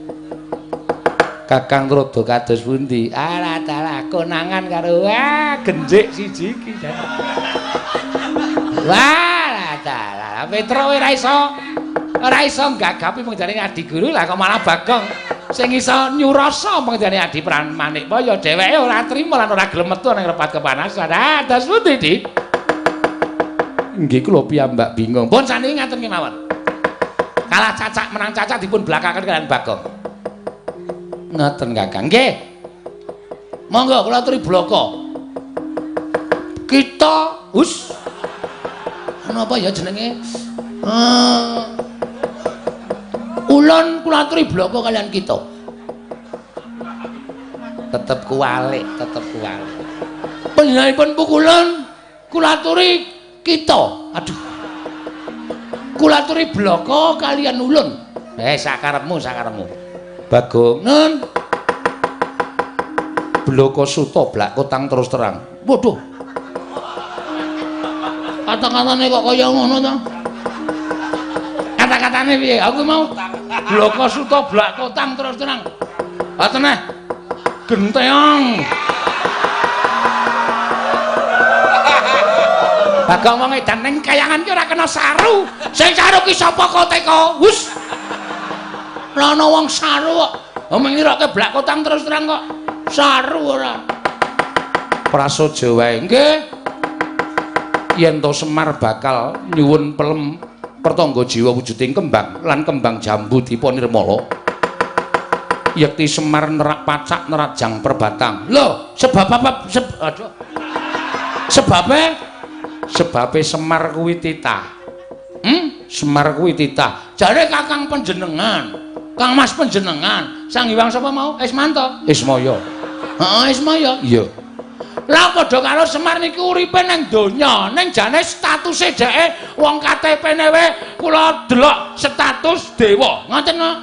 Speaker 1: Kakang Trada kados pundi?
Speaker 2: Alah dalah konangan karo wah genjik siji iki. Wah dalah Petruk ora iso nggagapi pengjane adi guru lah kok malah Bagong sing iso nyurasa pengjane adi Manikmaya dheweke ora trima lan ora gelem metu nang repat kepanasan. Ah dos pundi Dik?
Speaker 1: Nggih kula piyambak bingung.
Speaker 2: Pun saniki ngaten kemawon. Kalah cacak menang cacak dipun blakaken kalian Bagong.
Speaker 1: Ngaten Kakang. Nggih. Monggo kula aturi blaka. Kita hus napa ya jenenge? Ulun kula aturi blaka kalian kita.
Speaker 2: Tetep kuwalik, tetep kuwalik.
Speaker 1: Panjenenganipun pukulan kula aturi kita. Aduh. Kula aturi blaka kalian ulun.
Speaker 2: Sakarepmu, sakarepmu.
Speaker 1: Bagong. Nun. Blaka suta blak kotang terus terang. Waduh. Kata-katane kok kaya ngono to? Kata-katane piye? Aku mau blaka suta blak kotang terus terang. Ha teneh. Genteong.
Speaker 2: Bagong wong edan ning kayangan ki ora kena saru.
Speaker 1: Sing saru ki sapa kok teko? Hus. Ora ana wong saru kok. Wong ngiroke blak kotang terus terang kok. Saru ora. Prasaja wae. Nggih. Yen to Semar bakal nyuwun pelem pertangga jiwa wujuding kembang lan kembang jambu dipa nirmala. Yekti Semar nerak pacak nerajang perbatang. Lho, sebab apa? Aduh. Sebabe Semar kuwi titah. Semar kuwi titah. Jare Kakang panjenengan, Kang Mas panjenengan, Sang Hyang sapa mau? Ismanto. Ismaya. Heeh, Ismaya. Iya. Lah padha karo Semar niku uripe nang donya, ning jane statuse dheke wong KTP-ne wae kula delok status dewa. Ngoten kok.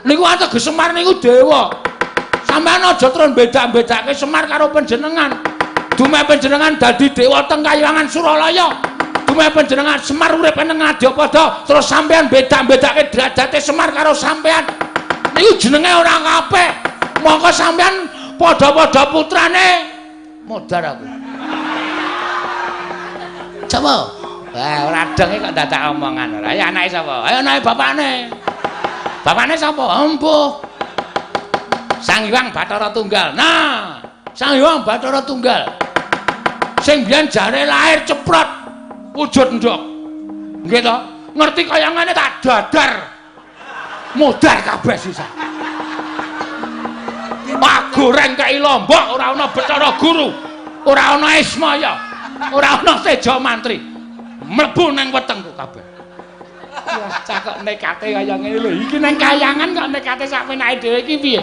Speaker 1: Niku ateges Semar niku dewa. Sampeyan aja terus beda-bedake Semar karo panjenengan. Dumeh panjenengan dadi dewa teng Kayangan Suralaya. Dumeh panjenengan Semar urip nang Ngadyapada, terus sampeyan beda-bedake derajate Semar karo sampeyan. Niku jenenge ora apik. Mongko sampeyan padha-padha putrane modar aku. Coba. Wah, ora denge kok dadak omongan ora. Ayo anake sapa? Ayo anake bapakne. Bapakne sapa? Empuh. Sang Hyang Bathara Tunggal. Nah, Sang Hyang Bathara Tunggal. Sing biyen jare lahir ceprot wujud ndok. Nggih to? Ngerti kayangane tak dadar. Modar kabeh sisa. Pak goreng kei lombok ora ana Bathara Guru, ora ana Ismaya, ora ana Teja Mantri. Mlebu nang wetengku kabeh. Wah, cakok nekate kaya ngene lho. Iki nang kayangan kok nekate sak penake dhewe iki piye?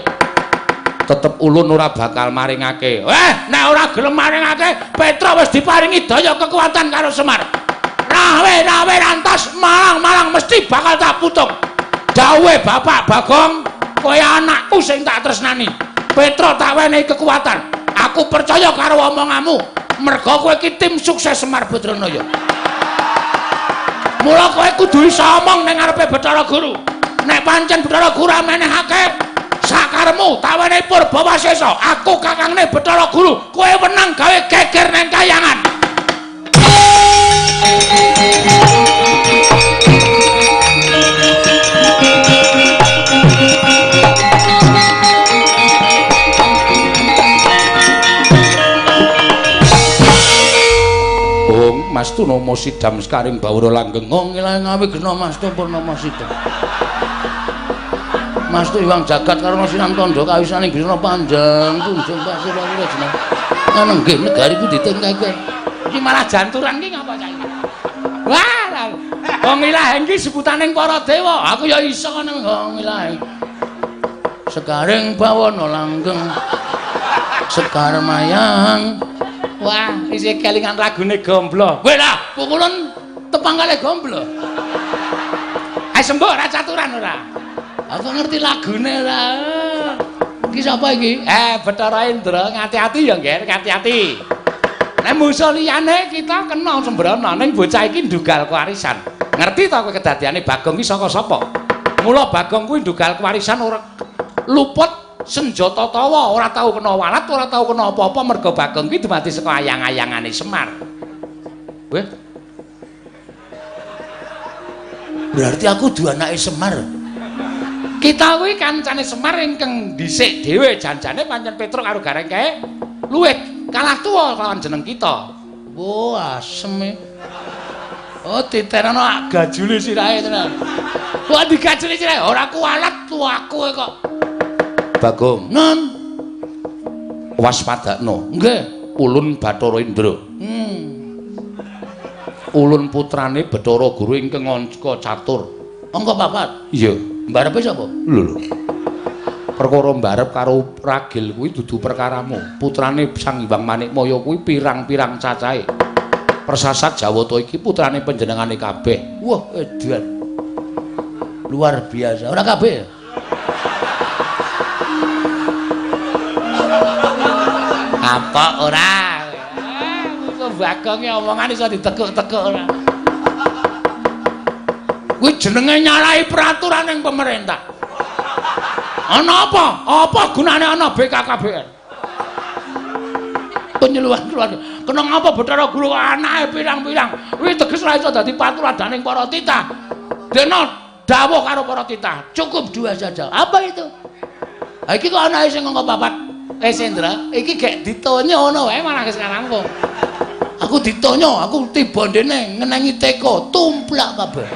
Speaker 1: Tetep ulun ora bakal maringake. Nek ora gelem maringake, Petra wis diparingi daya kekuatan karo Semar. Rawe-rawe rantas malang-malang mesti bakal tak putung. Dawuhe Bapak Bagong, kowe anakku sing tak tresnani. Petra tak wenehi kekuatan. Aku percaya karo omonganmu. Merga kowe iki tim sukses Semar Badranaya. Mula kowe kudu iso omong ning ngarepe Bathara Guru. Nek pancen Bathara Guru amenehake sakaremu tak wenehi purba wasesa. Aku kakangne Bathara Guru, kowe wenang gawe geger nang kayangan. Mastu nama sidam sekaring bawara langgeng. Ngilang ngawi gena Mastu purnama sidam. Mastu iwang jagat karana sinam tandha kawisaning bisna panjang tunjung pasir lawira jeneng. Ngono nggih negari ku ditengkeke. Iki malah janturan ki ngapa cah iki? Wah, wong ilaheng ki sebutaning para dewa. Aku ya iso ngono wong ilaheng. Sekaring bawana langgeng. Sekar mayang. Wah, isih kelingan lagune Gomblo. Kowe lah, pukulan tepang kali Gomblo. Ayo sembuh ora caturan ora. Aku ngerti lagune ora. Iki sapa iki? Bathara Indra, ngati-ati ya, Ngger, ngati-ati. Nek musuh liyane kita kena sembrono, ning bocah iki ndugal kewarisan. Ngerti ta kowe kedadiane Bagong iki saka sapa? Mula Bagong kuwi ndugal kewarisan ora luput senjata tawa, ora tau kena walat, ora tau kena apa-apa merga Bagong ki dumadi saka ayang-ayangane Semar. Weh. Berarti aku duwe anake Semar. Kita kuwi kancane Semar ingkang dhisik dhewe janjane pancen Petruk karo Gareng kae luwih kalah tuwa lawan jeneng kita. Wah, asem e. Oh, titenono gajule sirahe tenan. Wah, digajuli sirahe ora kuwalat tuaku kok. Bagong, non waspadakno. Nggih, ulun Bathara Indra. Ulun putrane Bathara Guru ingkang angka catur. Angka papat? Iya. Mbarepe sapa? Lho lho. Perkara mbarep karo ragil kuwi dudu perkaramu. Putrane Sang Hyang Manikmaya kuwi pirang-pirang cacahe. Persasat Jawata iki putrane panjenengane kabeh. Wah, edan. Luar biasa. Ora kabeh. Apa ora? Kok Bagonge omongan iso ditekuk-tekuk ora. Kuwi jenenge nyalahi peraturan ning pemerintah. Ana apa? Apa gunane ana BKKBN? Penyeluhan keluarga. Kena ngapa Bathara Guru anake pirang-pirang? Kuwi teges ora iso dadi paturadaning para titah. Dene dawuh karo para titah, cukup dua saja. Apa itu? Ha iki kok anake sing angka papat. Sendra, iki gek ditonyo ngono wae malah wis rampung. Aku ditonyo, aku tiba ndene ngenengi teko, tumplak kabeh.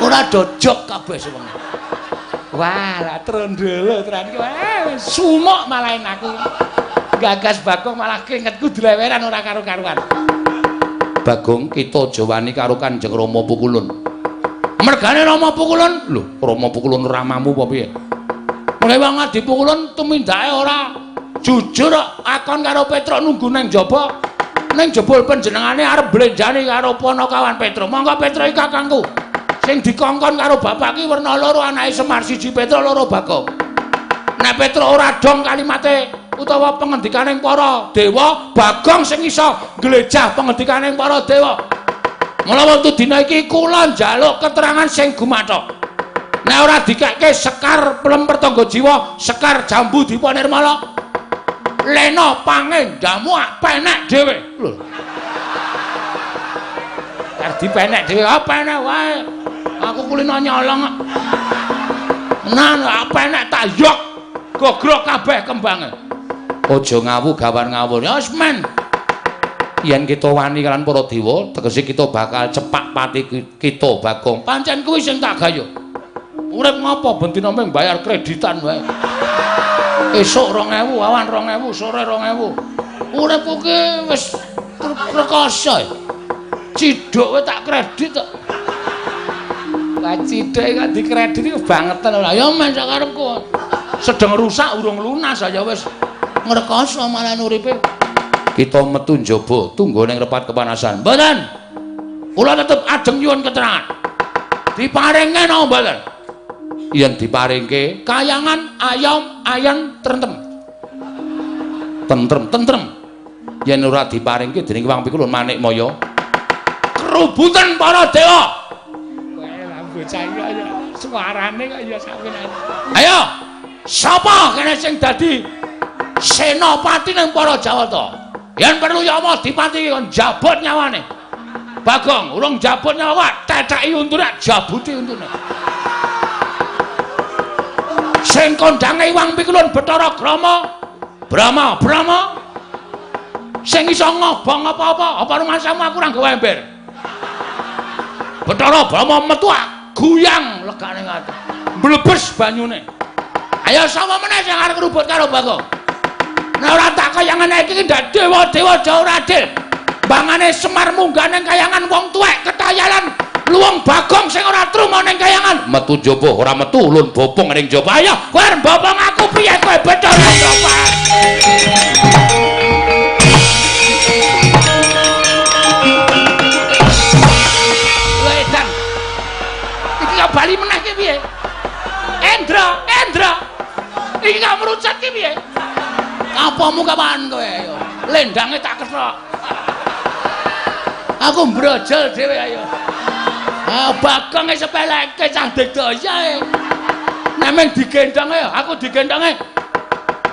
Speaker 1: Ora dojok kabeh sewengi. Wah, lah trondolo tenan iki. Sumuk malah aku. Gagas Bagong malah keringetku dleweran ora karo-karuan. Bagong, kita aja wani karo Kanjeng Rama Pukulun. Mergane Rama Pukulun? Lho, Rama Pukulun ramamu apa piye? Mulai wong adi Pukulun tumindake ora jujur akon karo Petruk nunggu nang jaba. Ning jebul panjenengane arep blenjani karo panakawan Petruk. Monggo Petruk iki kakangku. Sing dikongkon karo bapak ki werna loro anake Semar, siji Petruk, loro Bagong. Nek Petruk ora dong kalimate utawa pengendikaning para dewa, Bagong sing iso nglejah pengendikaning para dewa. Mula wektu dina iki kula njaluk keterangan sing gumathok. Nek ora dikekke sekar plemper tangga jiwa, sekar jambu dipa nirmala. Lena pangendamu penek dhewe. Lho. Arep dipenek dhewe, ah penek wae. Aku kulino nyolong. Nah, penek tak yok. Gogrok kabeh kembange. Aja ngawu gawan ngawur. Ya wis men. Yen kita wani kalian para dewa, tegese kita bakal cepak pati kita Bagong. Pancen kuwi sing tak gayuh. Urip ngopo ben dina mung bayar kreditan wae. Esuk 2000, awan 2000, sore 2000. Uripku ki wis rekoso. Cidhuk wae tak kredit kok. Lah cidhuk kok dikredit iku bangetan ora. Ya men sak karepku. Sedeng rusak urung lunas aja wis ngrekoso malah uripe. Kita metu njaba tunggu ning repat kepanasan. Mboten. Kula tetep ajeng nyuwun keterangan. Diparinge napa mboten? Yen diparingke kayangan ayam ayan trentem. Tentrem tentrem. Yen ora diparingke dening Wang Pikulun Manik Maya. Kerubutan para dewa.
Speaker 2: Kowe lah bocah iki ya suarane kok ya sampeyan.
Speaker 1: Ayo, sapa kene sing dadi senopati ning para Jawata? Yen perlu Yama dipati kon jabut nyawane. Bagong, urung jabut nyawa, tetheki untune, jabuti untune. Sing kondange Wang Pikulun Bathara Grama, Brahma, Brahma. Sing iso ngobong apa-apa, apa rumasamu aku ora nggawa ember. Bathara Brahma metu guyang legane ngati. Mblebes banyune. Ayo sapa meneh sing arep ngrubut karo Bagong? Nek ora tak kaya ngene iki ndak dewa-dewa jauh ora adil. Bangane Semar munggah ning kayangan wong tuwek ketayalan luwung Bagong sing ora truma ning kayangan. Metu njaba ora metu ulun bopong ning njaba. Ayo kowe arep bopong aku piye kowe Bathara Brahma? Lho edan. Iki kok bali meneh ki piye? Endra, Endra. Iki kok merucut ki piye? Apamu kapan kowe ayo? Lendange tak kethok. Aku mbrojol dhewe ayo. Ah Bagong e sepeleke cah digdaya e. Nek meng digendhong ayo, aku digendhonge.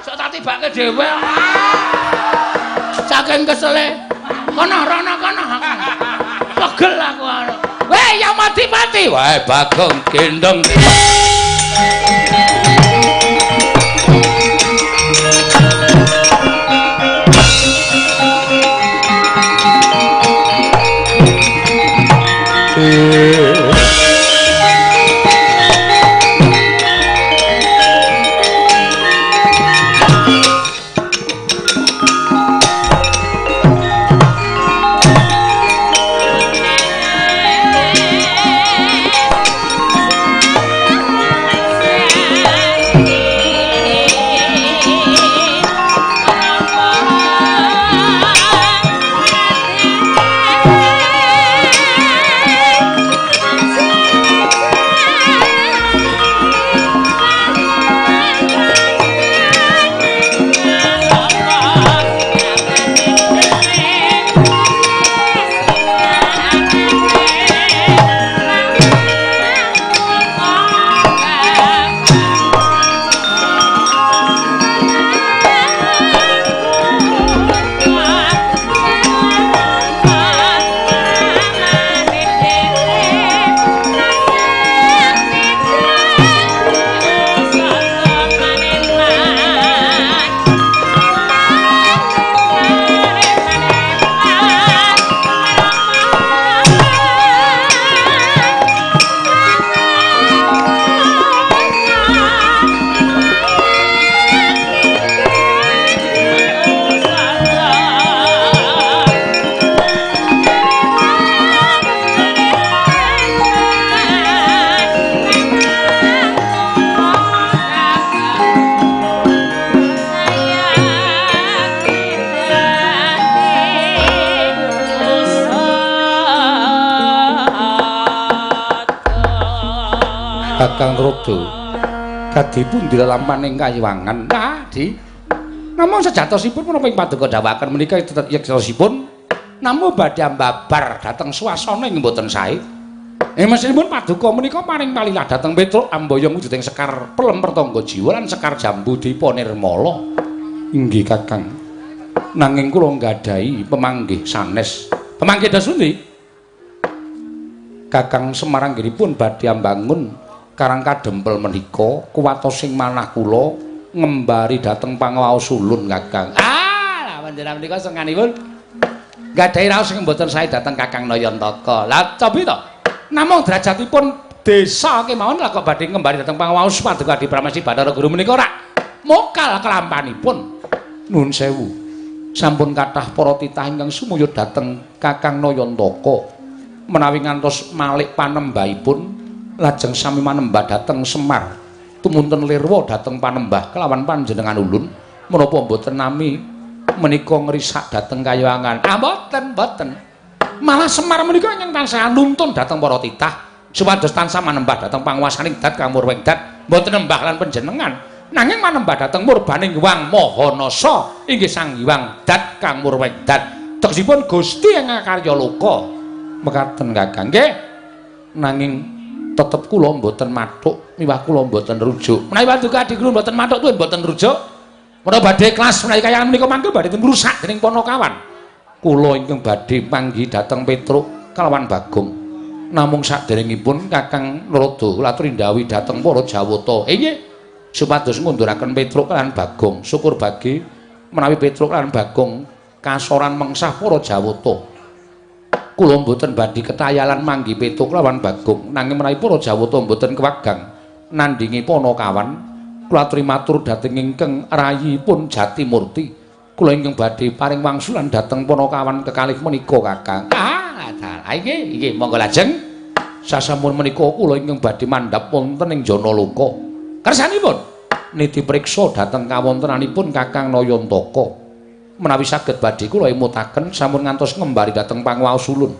Speaker 1: Sok tak tibake dhewe. Saking kesele. Kono rono kono. Pegel aku ana. Weh ya mati-mati. Wae Bagong gendhong. Kakang Rada kadipun dilelampaning kayiwangan. Nah, Di. Namung sejatosipun menapa ing paduka dawuhaken menika yektosipun namung badhe ambabar dhateng swasana ing mboten sae. Ing mesinipun paduka menika paring palilah dhateng Petruk amboyong wujuding sekar pelem pertangga jiwa lan sekar jambu dipa nirmala. Inggih Kakang. Nanging kula nggadahi pemanggih sanes. Pemanggih dos pundi? Kakang Semar anggenipun badhe ambangun Karang Kadempel menika kuwatosing manah kula ngembari dhateng pangawaos ulun Kakang. Ah, lah panjenengan menika senganipun nggadahi raos sing mboten sae dhateng Kakang Nayantaka. Lah cobi to. Namung derajatipun desa kemawon lah kok badhe ngembari dhateng pangawaos paduka Adi Pramesti Bathara Guru menika rak mokal kelampanipun. Nuwun sewu. Sampun kathah para titah ingkang sumuyut dhateng Kakang Nayantaka menawi ngantos malik panembahipun lajeng sami manembah dhateng Semar tumunten lirwa dhateng panembah kelawan panjenengan ulun menapa mboten nami menika ngrisak dhateng kayangan. Ah mboten, mboten. Malah Semar menika ingkang tansah nuntun dhateng para titah supados tansah manembah dhateng panguwasaning dat kang murwing dat mboten nembah lan panjenengan nanging manembah dhateng murbaning Hyang Maha Nasa inggih Sang Hyang Dat kang murwing dat tegesipun Gusti ingkang karya loka. Mekaten Kakang. Nggih. Nanging tetep kula mboten mathuk miwah kula mboten rujuk. Menawi paduka Adi Guru mboten mathuk tuwin mboten rujuk. Menawa badhe kelas menawi kayangan menika mangke badhe ngrusak dening Panakawan. Kula ingkang badhe panggih dhateng Petruk kalawan Bagong. Namung saderengipun Kakang Narada kula aturi ndhawuhi dhateng para Jawata. Inggih supados ngunduraken Petruk lan Bagong. Syukur bagi menawi Petruk lan Bagong kasoran mengsah para Jawata. Kula mboten badhe ketayalan manggi Petruk lawan Bagong, nanging menawi para Jawata mboten kewagang nandhingi Panakawan, kula aturi matur dhateng ingkang rayipun Jatimurti. Kula ingkang badhe paring wangsulan dhateng Panakawan kekalih menika Kakang. Ah, dalah inggih, inggih monggo lajeng. Sasampun menika kula ingkang badhe mandhap wonten ing Janaloka. Kersanipun niti priksa dhateng kawontenanipun Kakang Nayantaka. Menawi saged badhe kula emutaken sampun ngantos ngembari dhateng panguwaos ulun.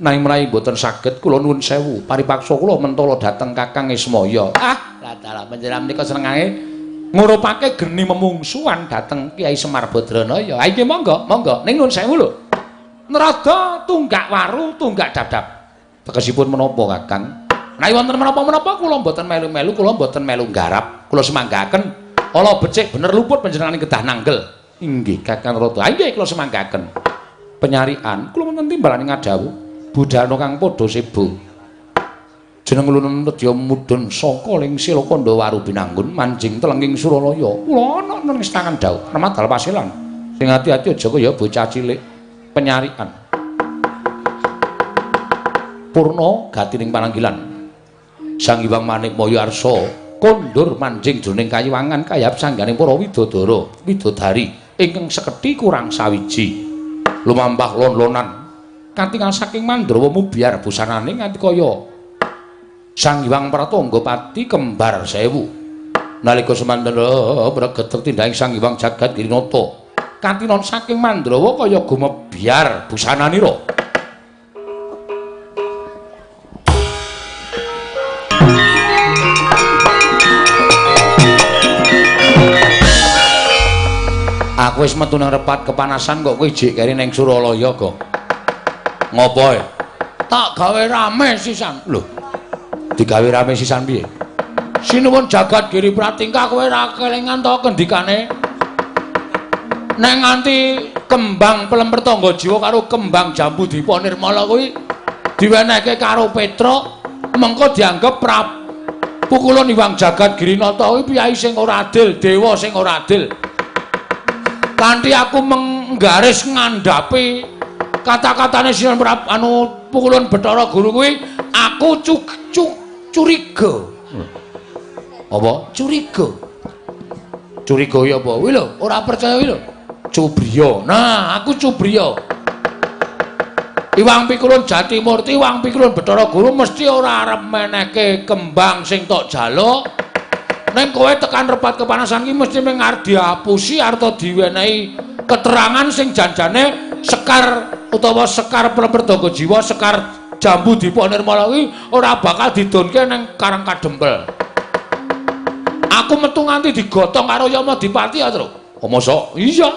Speaker 1: Nanging menawi mboten saged kula nuwun sewu, paripaksa kula mentala dhateng Kakang Ismaya. Ah, lah dalah panjenengan menika senengane ngurupake geni memungsuhan dhateng Kyai Semar Badranaya. Ha iki monggo, monggo. Ning nuwun sewu lho. Narada tunggak waru, tunggak dap-dap. Tegesipun menapa Kakang? Menawi wonten menapa-menapa kula mboten melu-melu, kula mboten melu nggarap. Kula semanggaken ala becik bener luput panjenengan kedah nanggel. Inggih Kakang Rada. Inggih kula semanggaken. Penyarian kula wonten timbalane ngadhawuh budhana kang padha sebo. Jeneng ulun nedya mudhun saka ling Sila Kandha Waru Binanggun manjing telenging Suralaya. Kula ana ning stangan dhawuh remadal pasilan. Sing ati-ati aja kaya bocah cilik. Penyarian. Purna gatining pananggilan. Sang Hyang Manikmaya Arsa kondur manjing jroning kayiwangan kayap sangganing para widodara, widodari ingkang sekedhi kurang sawiji. Lumampah lon-lonan katingal saking Mandrawa mubyar busanane nganti kaya Sang Hyang Pratanggapati kembar sewu. Nalika semanten mregetek tindhaing Sang Hyang Jagat Girinata katinon saking Mandrawa kaya gumebyar busananira. Aku wis metu nang repat kepanasan kok kowe jek keri ning Suralaya kok. Ngopo e? Tak gawe rame sisan. Lho. Digawe rame sisan piye? Sinuwun Jagat Giri Pratingkah kowe ra kelingan to kendikane? Nek nganti kembang pelem pertangga jiwa karo kembang jambu dipa nirmala kuwi diwenehke karo Petruk, mengko dianggep pukulun Hyang Jagat Girinata kuwi piyai sing ora adil, dewa sing ora adil. Kanthi aku menggaris ngandhapi kata-katane Sinuwun anu pukulun Bathara Guru kuwi aku curiga. Apa? Curiga. Curiga ya apa? Kuwi lho, ora percaya kuwi lho. Cubriya. Nah, aku cubriya. Iwang Pikulun Jatimurti, Iwang Pikulun Bathara Guru mesti ora arep menehke kembang sing tok jaluk. Ning kowe tekan repat kepanasan ki mesti mung arep diapusi arta diwenehi keterangan sing janjane sekar utawa sekar pelem pertangga jiwa, sekar Jambu Dipa Nirmala kuwi ora bakal didonke ning Karang Kadempel. Aku metu nganti digotong karo Yama Dipati ya, Tru. Oh, mosok? Iya.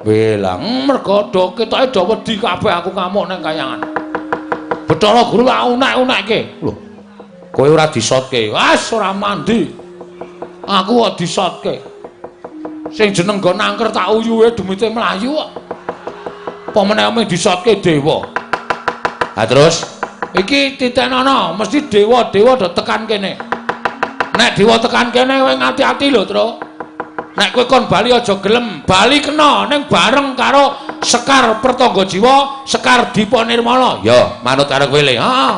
Speaker 1: Welang mergo do ketoke do wedi kabeh aku ngamuk ning kayangan. Bathara Guru tak unek-unekke. Lho. Kowe ora disotke. Wes ora mandi. Aku kok disotke. Sing jeneng nggon angker tak uyuhe demite mlayu kok. Apa meneh mung disotke dewa. Ha terus iki titenono mesti dewa-dewa do tekan kene. Nek dewa tekan kene kowe ngati-ati lho, Tru. Nek kowe kon bali aja gelem, bali kena ning bareng karo Sekar Pertangga Jiwa, Sekar Dipa Nirmala. Ya, manut karo kowe le. Heeh.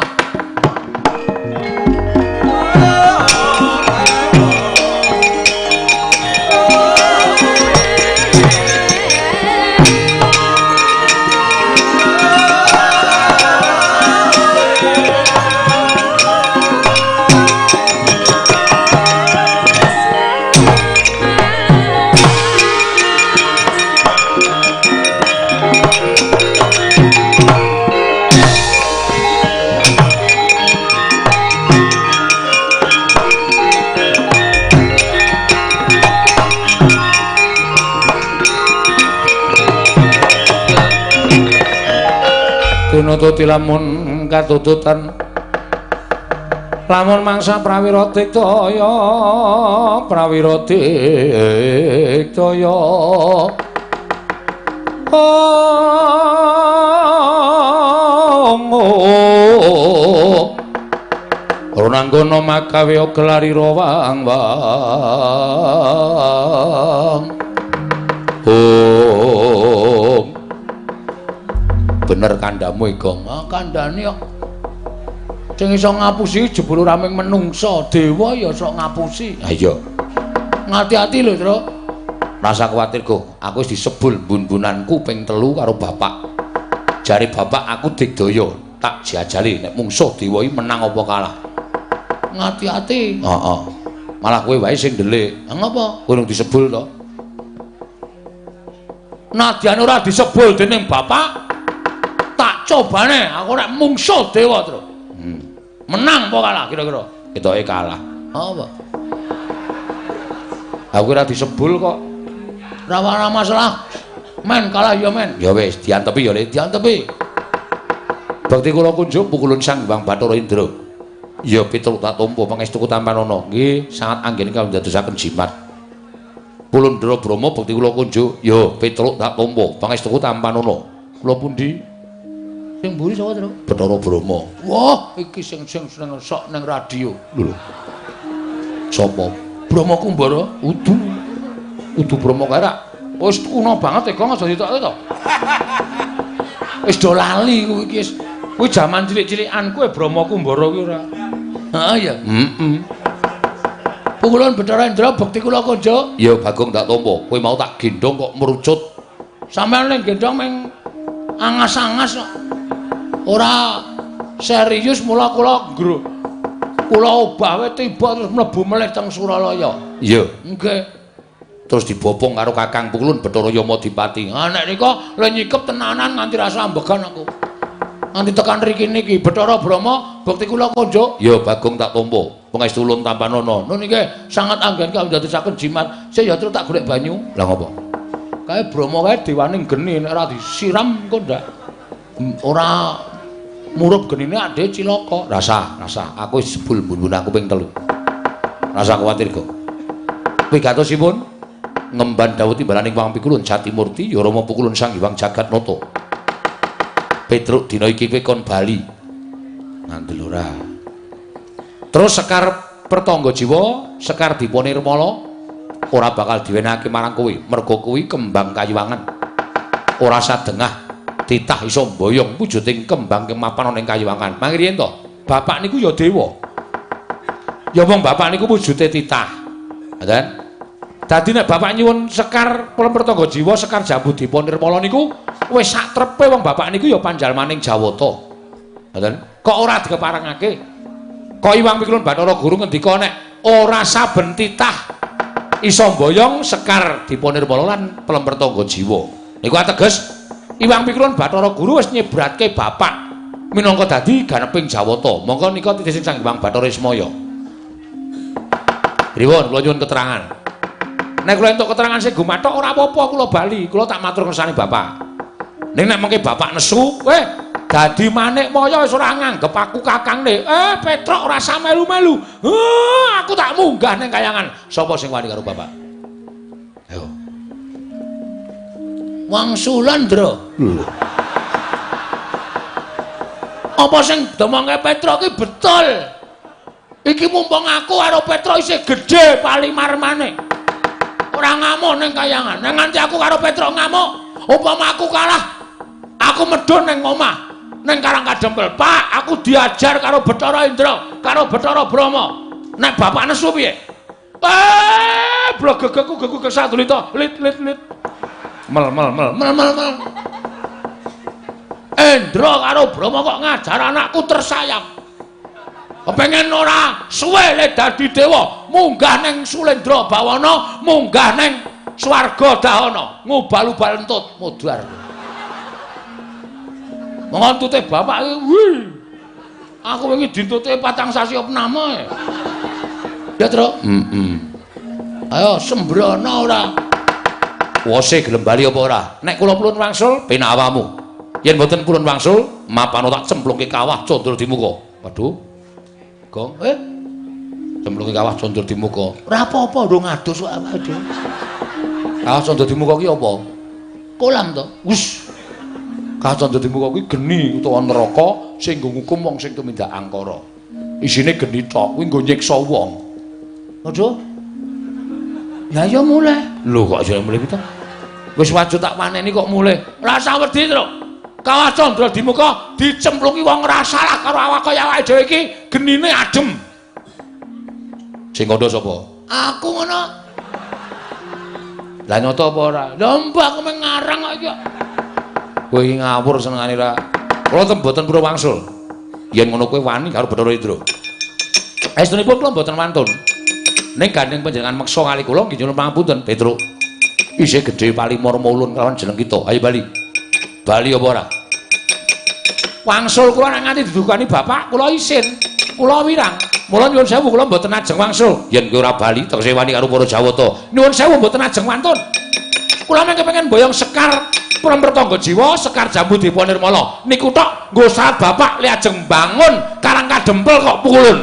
Speaker 1: Tinututi lamun katututan lamun mangsa prawira diktaya prawira diktaya Runanggono makawe gelari rawang wang. Om. Bener kandhamu Igong. Ah kandhane kok. Sing iso ngapusi jebul ora mung menungsa, dewa ya iso ngapusi. Ha iya. Ngati-ati lho, Tru. Rasa kuwatir, Go. Aku wis disebul bun-bunanku ping 3 karo bapak. Jare bapak aku digdaya, tak jajali nek mungsuh dewa iki menang apa kalah. Ngati-ati. Heeh. Malah kowe wae sing ndelik. Ha ngopo? Kowe urung disebul to? Nadyan ora disebul dening bapak, tak cobane aku nek mungsuh dewa, Tru. Menang apa kalah kira-kira? Ketoke kalah. Apa? Aku ora disebul kok. Ora masalah. Men kalah ya men. Ya wis diantepi ya Le, diantepi. Bakti kula kunjuk pukulun Sang Hyang Bathara Indra. Ya Petruk tak tampa pangestuku tampanana. Nggih, sangat anggen kawula ndadosaken jimat. Pulundra Brahma bekti kula kunjuk. Ya Petruk tak tampa pangestuku tampanana. Kula pundi? Sing mburi sapa, Tru? Bathara Brahma. Wah, iki sing sing sok ning radio. Lho. Sapa? Brahma Kumbara? Udu. Udu Brahma kae rak. Wis kuno banget Gong, aja ditokke to. Wis do lali kuwi iki wis. Kuwi jaman cilik-cilikan kuwi Brahma Kumbara kuwi ora. Heeh ya. Heeh. Pukulun Bathara Indra bekti kula konjo. Ya Bagong tak tampa. Kowe mau tak gendhong kok merucut. Sampeyan ning gendhong meng angas-angas kok. Ora serius mula kula nggruk. Kula obah wae tiba terus mlebu melih teng Suralaya. Iya. Nggih. Terus dibopong karo Kakang Pukulun Bathara Yamadipati. Ah nek nika le nyikep tenanan nganti rasa ambegan aku. Nganti tekan mriki niki Bathara Brahma bekti kula konjuk. Ya Bagong tak tampa. Pangestu ulun tampanana. Nun niki sangat anggen kawula ndadosaken jimat. Sik ya terus tak golek banyu. Lah ngopo? Kae Brahma kae dewane geni nek ora disiram engko ndak ora murup genine ade cilaka. Rasa, rasa. Aku wis jebul bun-bun aku ping 3. Rasa kuwatir kok. Wigatosipun ngemban dawuh timbalaning Wang Pikulun Jatimurti ya Rama Pukulun Sang Hyang Jagatnata. Petruk dina iki kowe kon bali. Ngandel ora. Terus Sekar Pertangga Jiwa, Sekar Dipa Nirmala ora bakal diwenehake marang kowe, merga kuwi kembang kayuwangan. Ora sadengah titah iso mboyong wujuding kembang kemapan ana ing kayuwangan. Mangriyen to, bapak niku ya dewa. Ya wong bapak niku wujude titah. Ngoten. Dadi nek bapak nyuwun Sekar Pertangga Jiwa, Sekar Jambu Dipa Nirmala niku wis sak trepe wong bapak niku ya panjalmaning Jawata. Ngoten. Kok ora dikeparengake? Kok Iwang Pikulun Bathara Guru ngendika nek ora saben titah iso mboyong Sekar Dipa Nirmala lan Pertangga Jiwa. Niku ateges Iwang Pikulun Bathara Guru wis nyebratke bapak Minangka dadi ganeping Jawata. Monggo nika titih Sang Hyang Bathara Ismaya. Pripun kula nyuwun keterangan. Nek kula entuk keterangan sing gumathok ora apa-apa kula bali, kula tak matur kersane Bapak. Ning nek mengke Bapak nesu, dadi Manikmaya wis ora nganggep aku kakangne. Petruk ora usah melu-melu. Aku tak munggah ning kayangan. Sapa sing wani karo Bapak? Ayo. Wangsulan, Ndra. Lho. Apa sing domongke Petruk iki betul? Iki mumpung aku karo Petruk isih gedhe palimarmane. Ora ngamuk ning kayangan. Nek nganti aku karo Petruk ngamuk, upama aku kalah, aku medhun ning omah, ning Karang Kadempel. Pak, aku diajar karo Bathara Indra, karo Bathara Brahma. Nek bapak nesu piye? Blogegeku geku kesadulita. Lit lit lit. Mel mel mel mel mel mel. Indra karo Brahma kok ngajar anakku tersayang. Kepengen ora suwe le dadi dewa, munggah ning Sulendra Bawana, munggah ning swarga Dahana, ngubal-ubal entut modar. Monggo entute bapak iki, wih. Aku wingi dintute 4 sasi opname. Ya, Truk? Heeh. Ayo sembrono ora. Wose gelem bali apa ora? Nek kula purun wangsul, penak awamu. Yen mboten purun wangsul, mapano tak cemplungke kawah condro di muka. Waduh. Gong, cemplungke kawah condro di muka. Ora apa-apa, ndung adus kok awake dhewe. Kawah condro di muka ki apa? Kolam to. Wus. Kawah condro di muka kuwi geni utawa neraka sing nggo ngukum wong sing tumindak angkara. Isine geni tok, kuwi nggo nyiksa wong. Waduh. Ya ya mulih. Lho kok jare mulih pitu? Wis wajud tak waneni kok mulih. Ora usah wedi, Truk. Kawah Candra di muka dicemplungi wong ora salah karo awak kaya awake dhewe iki genine adem. Sing kandha sapa? Aku ngono. Lah nyata apa ora? Lha mbah aku mung ngarang kok iki kok. Kowe iki ngawur senengane ra. Kula ten mboten purun wangsul. Yen ngono kowe wani karo Bathara Indra. Estunipun kula mboten wantun. Ning gandeng panjenengan meksa kali kula nggih nyuwun pangapunten, Petruk. Isih gedhe palimur mulun kelawan jeneng kita. Ayo bali. Bali apa ora? Wangsul kula nek nganti didukani bapak kula isin, kula wirang. Mula nyuwun sewu kula mboten ajeng wangsul. Yen kowe ora bali tegese wani karo para Jawata. Nyuwun sewu mboten ajeng wantun. Kula mung kepengin boyong sekar Prempertangga jiwa, sekar jambu Dipa Nirmala. Niku tok nggo saat bapak le ajeng bangun Karang Kadempel kok pukulun.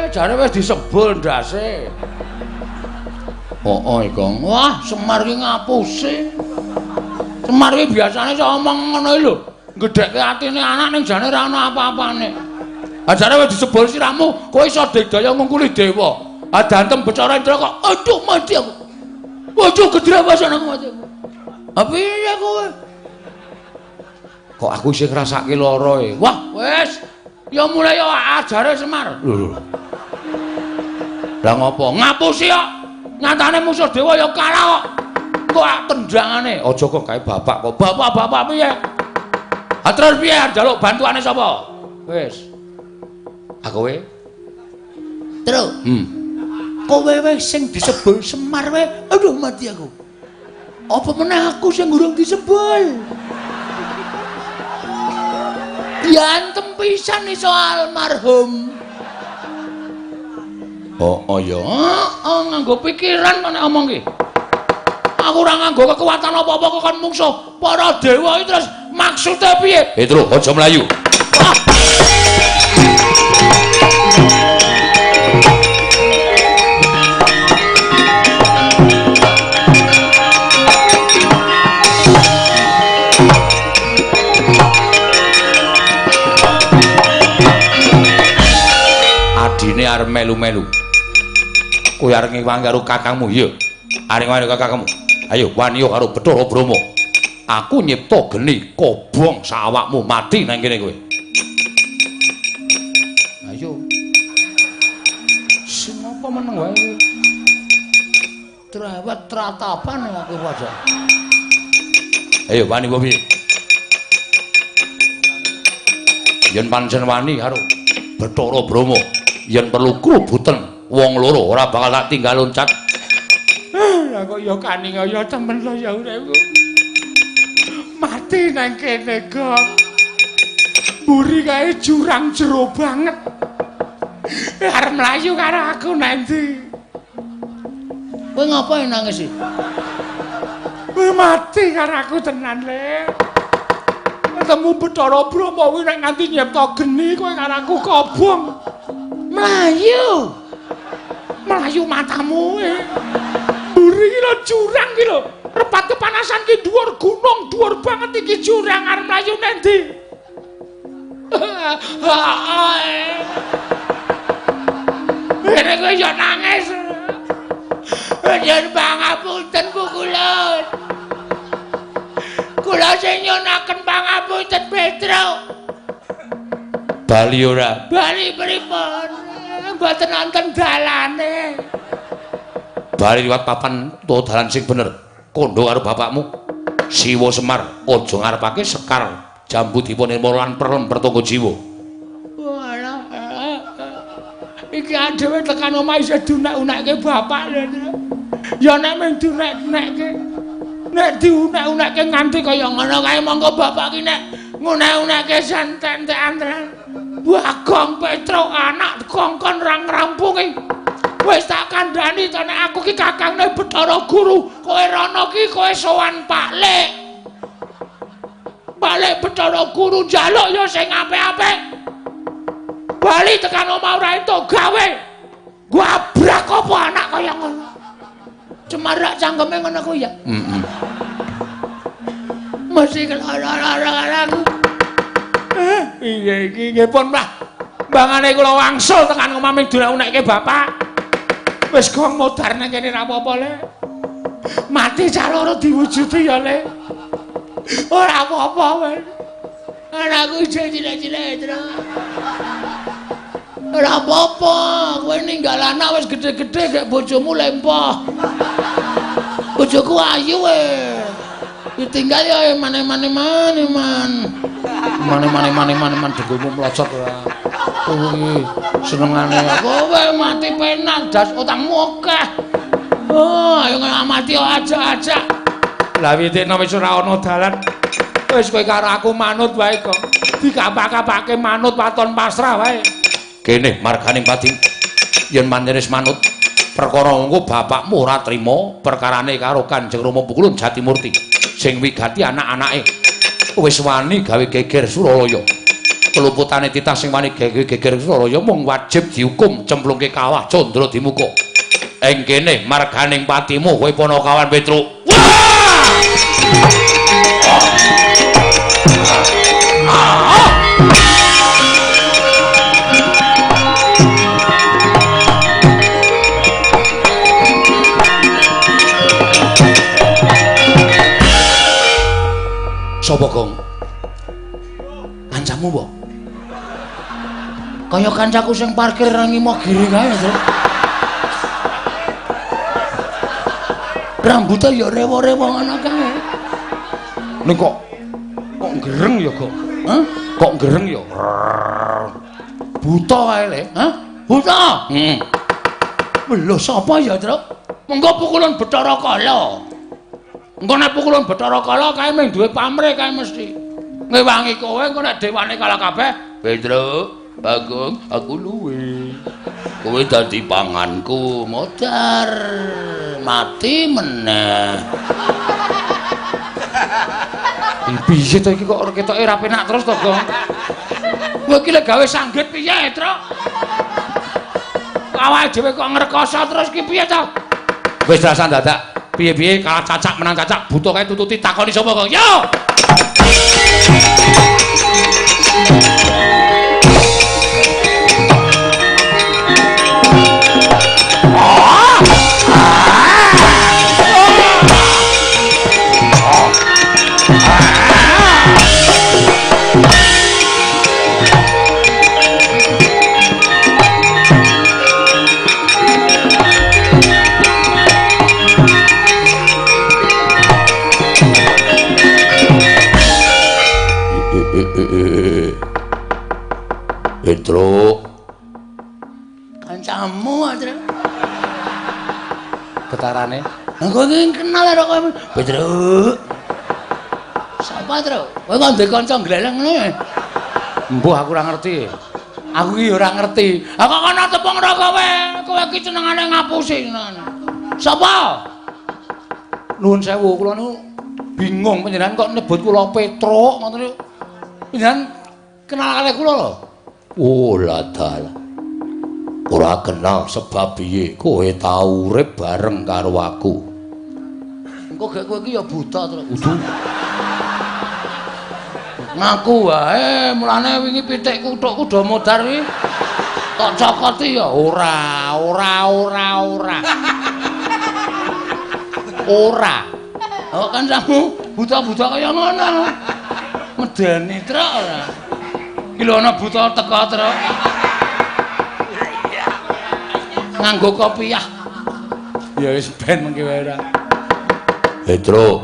Speaker 1: Jare wis disebul ndase. Heeh, Kang. Wah, Semar ki ngapusi. Semar ki biasane iso omong ngono iki lho. Gedhekke atine anak ning jane ora ana apa-apane. Ha jare wis disebul sirahmu, kowe iso digdaya ngungkuli dewa. Ha dantem Bathara Indra kok aduh mati aku. Waduh gedrewasan aku mati aku. Ha piye kowe? Kok aku isih ngrasake lara e. Wah, wis. Ya mulai ya ajare Semar. Lho. Lah ngopo? Ngapusi kok. Nyatane musuh dewa ya kalah kok. Kok tendangane? Aja kok gawe bapak kok. Bapak-bapak piye? Ha terus piye njaluk bantuane sapa? Wis. Ha kowe?
Speaker 3: Truk. Kowe wae sing disebul Semar wae. Aduh mati aku. Apa meneh aku sing urung disebul? Diantem pisan iso almarhum.
Speaker 1: Oh, oh ya.
Speaker 2: Heeh, nganggo pikiran kok nek omong ki. Aku ora nganggo kekuatan apa-apa kok kon mungsuh para dewa iki terus maksude piye?
Speaker 1: Petro, aja mlayu.
Speaker 2: Wah.
Speaker 1: Adine arep melu-melu. Kowe arep ngewangi karo kakangmu, iya. Arep ngewangi karo kakangmu. Ayo wani karo Bathara Brahma. Aku nyipta geni kobong sawakmu mati nang kene kowe. Ayo.
Speaker 3: Sing apa meneng wae. Trewet tratapan aku padha.
Speaker 1: Ayo wani apa piye? Yen pancen wani karo Bathara Brahma, yen perlu krubuten wong loro ora bakal tak tinggal loncat.
Speaker 2: Lah kok ya kaning ya temen lho ya uripku. Mati nang kene kok. Mburi kae jurang jero banget. Arep mlayu karo aku nanti.
Speaker 3: Kowe ngapa nangis iki?
Speaker 2: Kowe mati karo aku tenan, Le. Ketemu Bathara Brahma kuwi nek nganti nyipta geni kowe karo aku kobong.
Speaker 3: Mlayu.
Speaker 2: Mlayu matamu. Mburi iki lho jurang iki lho. Rebat kepanasan ki dhuwur gunung, dhuwur banget iki jurang arep mlayu nang ndi? Ini kowe yo nangis.
Speaker 3: Nyuwun pangapunten pukulun. Kula sing nyunaken pangapunten Petruk.
Speaker 1: Bali ora?
Speaker 3: Bali pripun? Mboten wonten dalane.
Speaker 1: Bali liwat papan utawa dalan sing bener. Kondo karo bapakmu. Siwa Semar aja ngarepake sekar jambu dipa nirmala lan perlem pertangga jiwa.
Speaker 2: Walah. Iki adewe tekan omah isih dunek-unekke bapak lho. Ya nek mung dunek-unekke. Nek diunek-unekke nganti kaya ngono kae monggo bapak ki nek ngunek-unekke santen-entekan tenan. Bagong Petruk anak kongkon ra ngrampungi. Wis tak kandhani to nek aku ki kakangne Bathara Guru, kowe rono ki kowe sowan Pak Lek. Pak Lek Bathara Guru njaluk ya sing apik-apik. Bali tekan omah ora entuk gawe. Gabrak apa anak kaya ngono.
Speaker 3: Cemarak cangkeme ngono kuwi ya.
Speaker 1: Heeh.
Speaker 3: Mesti kelara-lara aku.
Speaker 2: Piye iki nggih pun Mbah. Mbangane kula wangsul tekan omah ming dunek-unekke bapak. Wis gong modar nang kene ra apa-apa, Le. Mati cah loro diwujudi ya, Le. Ora apa-apa, wis.
Speaker 3: Anakku isih cilik-cilik, Tru. Ora apa-apa, kowe ninggal anak wis gedhe-gedhe gek bojomu lempoh. Bojoku ayu we. Ditinggal ya mane-mane-mane-man.
Speaker 1: Mane-mane-mane-man dengkulmu mlocot ora. Kuwi senengane
Speaker 3: kowe mati penak das utangmu akeh. Oh, ayo mati aja-aja.
Speaker 2: Lah witikno wis ora ana dalan. Wis kowe karo aku manut wae kok. Dikapak-kapake manut waton pasrah wae.
Speaker 1: Kene marganing pati yen pancen wis manut perkara engko bapakmu ora trima perkarane karo Kanjeng Rama Pukulun Jatimurti sing wigati anak-anake wis wani gawe geger Suralaya. Keluputane titah sing wani gawe geger Suralaya mung wajib dihukum cemplungke kawah Candra Dimuka. Ing kene marganing patimu kowe Panakawan Petruk. Wah! Sopo Gong?
Speaker 3: Kancamu mbok? Kaya kancaku sing parkir nang Imogiri kae to. Rambute ya rewo-rewo ngono kae.
Speaker 1: Ning kok gereng ya, Gong?
Speaker 3: Hah?
Speaker 1: Kok gereng ya? Buta wae, Le.
Speaker 3: Hah? Buta?
Speaker 1: Heeh.
Speaker 3: Lho sapa ya, Truk? Mengko pukulun Bathara Kala.
Speaker 1: Engko nek pukulun Bathara Kala kae mung duwe pamrih kae mesti. Ngewangi kowe engko nek dewane kalah kabeh, Petruk, Bagong, aku luwe. Kowe dadi panganku,
Speaker 3: modar mati meneh.
Speaker 1: Piye to iki kok ketoke ora penak terus to, Gong?
Speaker 3: Kowe iki lek gawe sanggit piye, Truk?
Speaker 1: Awake dhewe kok ngrekoso terus ki piye to? Wis rasah dadak. Piye-piye kalah cacak menang cacak buta kae tututi takoni sapa kok. Yo. Ah! Petruk.
Speaker 3: Kancamu, Tru.
Speaker 2: Getarane.
Speaker 3: Lah kowe iki kenal karo kowe. Petruk. Sapa, Tru? Kowe kok ndek kanca gleleng ngono ya?
Speaker 2: Mbuh aku ora ngerti. Aku iki ora ngerti.
Speaker 3: Ah kok kono tepung ora kowe. Kowe iki senengane ngapusi senengane. Sapa?
Speaker 2: Nuwun sewu, kula niku bingung panjenengan kok nyebut kula Petruk ngoten niku. Panjenengan kenal kalih kula lho.
Speaker 1: Oh ladal. Ora kenal sebab piye kowe tau urip bareng karo aku.
Speaker 3: Engko gek kowe iki ya buta, Tru. Udu. Ngaku wae, mulane wingi pitikku thukku do modar kuwi. Tok cokoti ya
Speaker 2: ora, ora, ora, ora. Ora.
Speaker 3: Oh kancamu buta-buta kaya ngono. Medeni, Tru ora.
Speaker 2: Iki lho ana buta teka, Tru.
Speaker 3: Nganggo kopiah.
Speaker 2: Ya wis ben mengki wae ora.
Speaker 1: Petruk.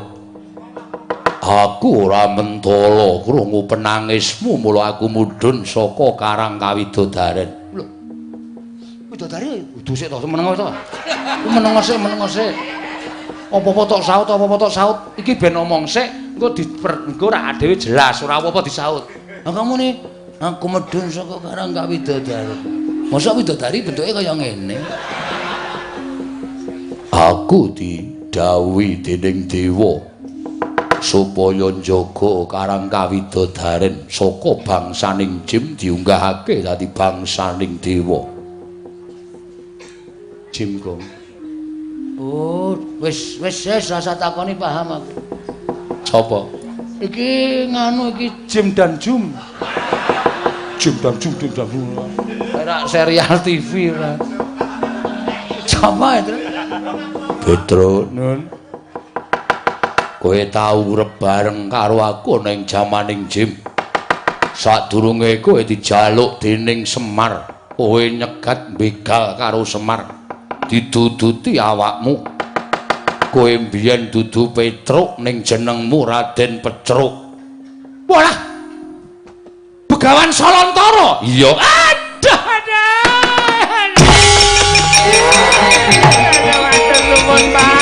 Speaker 1: Aku ora mentala krungu penangismu mula aku mudhun saka Karang Kawidodaren.
Speaker 3: Lho. Widodari
Speaker 2: kudu sik to meneng to. Meneng sik, meneng sik. Apa-apa tok saut, apa-apa tok saut. Iki ben omong sik, engko engko ora dhewe jelas, ora apa-apa disaut.
Speaker 3: Lah kamu nih, aku medhun saka Karang Kawidodaren. Mosok widodari bentuke kaya ngene.
Speaker 1: Aku didhawuhi dening dewa supaya njaga Karang Kawidodaren saka bangsaning Jim diunggahake dadi bangsaning dewa.
Speaker 2: Jim Gong.
Speaker 3: Oh, wis wis wis rasa takoni paham aku.
Speaker 2: Sapa?
Speaker 3: Iki nganu iki Jim dan Jum.
Speaker 2: Jim dan Jum, Jim dan Jum. Ora serial TV ora.
Speaker 3: Sapa itu?
Speaker 1: Petruk,
Speaker 2: Nun.
Speaker 1: Kowe tau urip bareng karo aku ning jamaning Jim. Sadurunge kowe dijaluk dening Semar, kowe nyegat begal karo Semar. Diduduti awakmu. Kowe mbiyen dudu Petruk ning jenengmu Raden Petruk.
Speaker 2: Walah. Begawan Solontara.
Speaker 1: Iya.
Speaker 2: Aduh, aduh. Aduh, nuwun, Pak.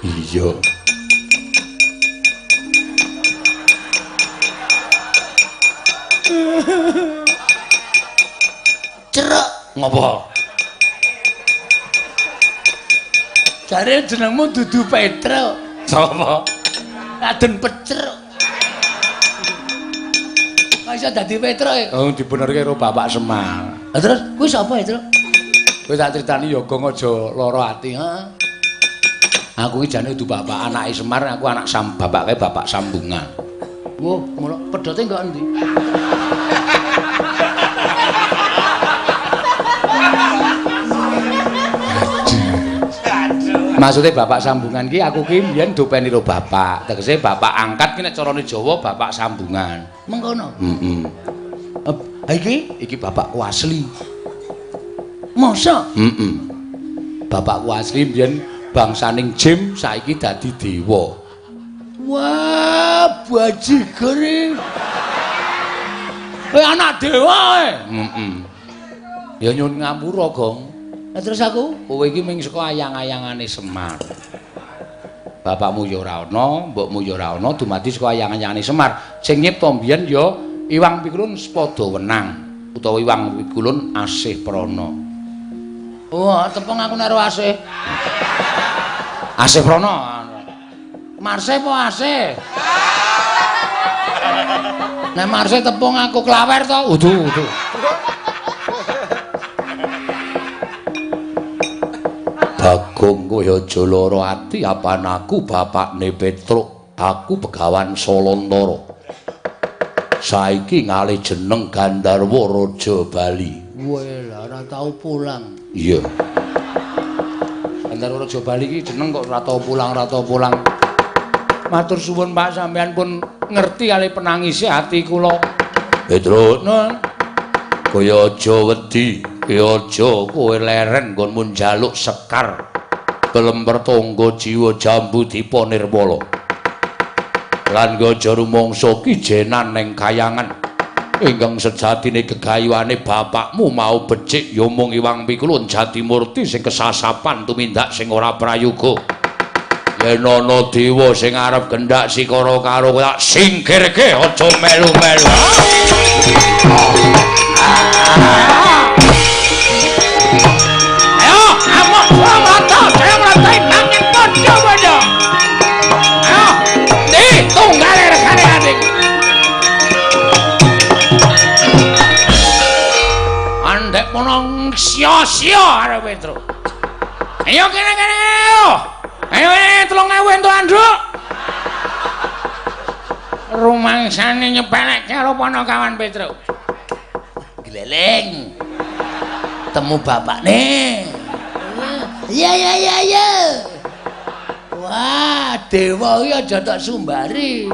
Speaker 1: Iya.
Speaker 3: Cerek
Speaker 2: ngopo?
Speaker 3: Jare jenengmu dudu Petruk.
Speaker 2: Sapa?
Speaker 3: Raden Petruk. Kok iso dadi Petruk e?
Speaker 2: Oh, dibenerke karo Bapak Semar.
Speaker 3: Lah terus kuwi sapa itu?
Speaker 2: Kowe tak critani ya Gong aja lara ati.
Speaker 3: Heeh.
Speaker 2: Aku iki jane dudu bapak anake Semar, aku anak bapake bapak sambungan.
Speaker 3: Wah, mula pedote enggak endi?
Speaker 2: Maksudnya bapak sambungan ki aku ki mbiyen dopeni karo bapak. Tegese bapak angkat ki nek carane Jawa bapak sambungan.
Speaker 3: Mengkono.
Speaker 2: Heeh.
Speaker 3: Iki
Speaker 2: iki bapakku asli.
Speaker 3: Masa?
Speaker 2: Heeh. Bapakku asli mbiyen bangsaning Jim saiki dadi dewa.
Speaker 3: Wah, bajigur iki.
Speaker 2: Kowe anak dewa kowe. Heeh. Ya nyun ngapura, Gong.
Speaker 3: Lah terus aku?
Speaker 2: Kowe iki ming saka ayang-ayangane Semar. Bapakmu ya ora ana, mbokmu ya ora ana, dumadi saka ayang-ayangane Semar. Sing nyipta mbiyen ya Iwang Pikulun Sepada Wenang utawa Iwang Pikulun Asih Prana.
Speaker 3: Wah, tepung aku nek asih.
Speaker 2: Asih Prana.
Speaker 3: Marse apa asih? Nek marse tepung aku klawer to.
Speaker 2: Udu, udu.
Speaker 1: Bagong kowe aja lara ati apan aku bapakne Petruk, aku Begawan Solontara. Saiki ngalih jeneng Gandharwa Raja Bali.
Speaker 3: Weh, lah ora tau pulang.
Speaker 1: Iya.
Speaker 2: Gandharwa Raja Bali iki jeneng kok ora tau pulang, ora tau pulang. Matur suwun Pak, sampean pun ngerti kali penangise ati kula.
Speaker 1: Petro, kowe aja wedi, kowe aja kowe leren nggonmu njaluk sekar kelemper tangga jiwa jambu dipa nirmala. Lan aja rumangsa kijenan ning kayangan. Ingkang sejatine gegayuhane bapakmu mau becik ya mung Iwang Pikulun Jatimurti sing kesasapan tumindak sing ora prayoga. Yen ana dewa sing arep gendak sikara karo kowe tak singkirke aja melu-melu.
Speaker 2: Ayo, amuk mrata, jaya mrata nanging padha-padha. Ayo, ndi tunggale regane adik. Andek mono sia-sia arep Petro. Ayo kene-kene ayo. Ayo 3000 entuk anduk. Rumangsane nyepelekke karo Panakawan Petro.
Speaker 3: Gleleng. Temu bapakne. Iya iya iya iya. Wah, dewa iki aja tak sumbari.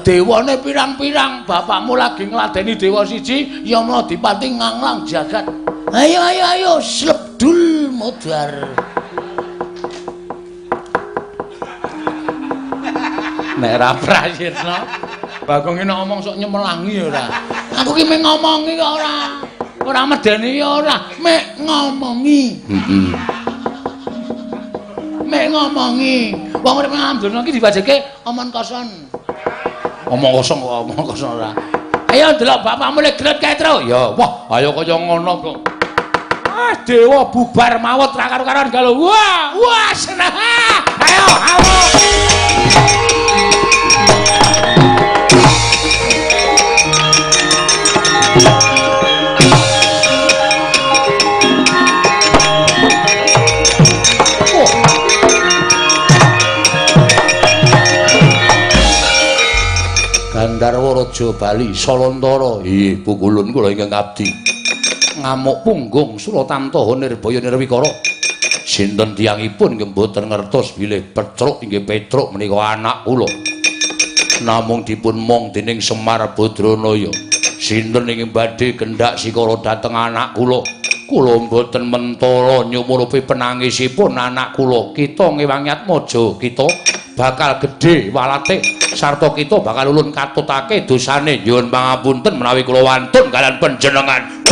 Speaker 1: Dewane pirang-pirang, bapakmu lagi ngladeni dewa siji, ya Dipati nganglang jagat.
Speaker 3: Ayo ayo ayo, slebdul modar.
Speaker 1: Nek ora prayitna, Bagong iki nek ngomong sok nyemelangi ora.
Speaker 3: Aku ki mek ngomongi kok ora.
Speaker 1: Ora medeni ya ora,
Speaker 3: mek ngomongi.
Speaker 1: Heeh.
Speaker 3: Mek ngomongi. Wong urip nang donya iki diwajibke omong kosong.
Speaker 1: Omong kosong kok omong kosong ora. Ayo delok bapakmu lek gelut kae, Tru. Ya, wah, ayo kaya ngono kok. Ah, dewa bubar mawut ra karo-karoan galo. Wah, wah seneng. Ayo, ayo. Gandharwa Raja Bali Salantara. Inggih, pukulun kula ingkang abdi. Ngamuk punggung Suratantaha Nirbaya Nirwikara. Sinten tiyangipun nggih mboten ngertos bilih Petruk inggih Petruk menika anak kula. Namung dipun mong dening Semar Badranaya. Sinten ingkang badhe kendhak sikara dhateng anak kula? Kula mboten mentala nyumurupi penangisipun anak kula. Kita ngewangi atmaja kita bakal gedhe walate sarta kita bakal ulun katutake dosane. Nyuwun pangapunten menawi kula wantun kalian panjenengan.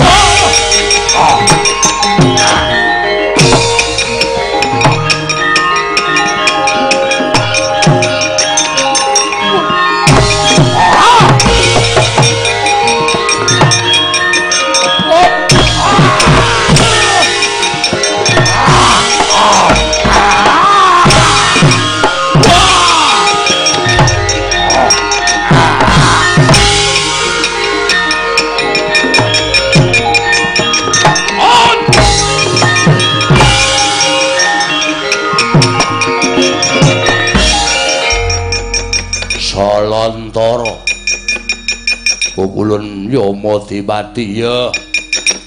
Speaker 1: Salantara pukulun Yama Dipati ya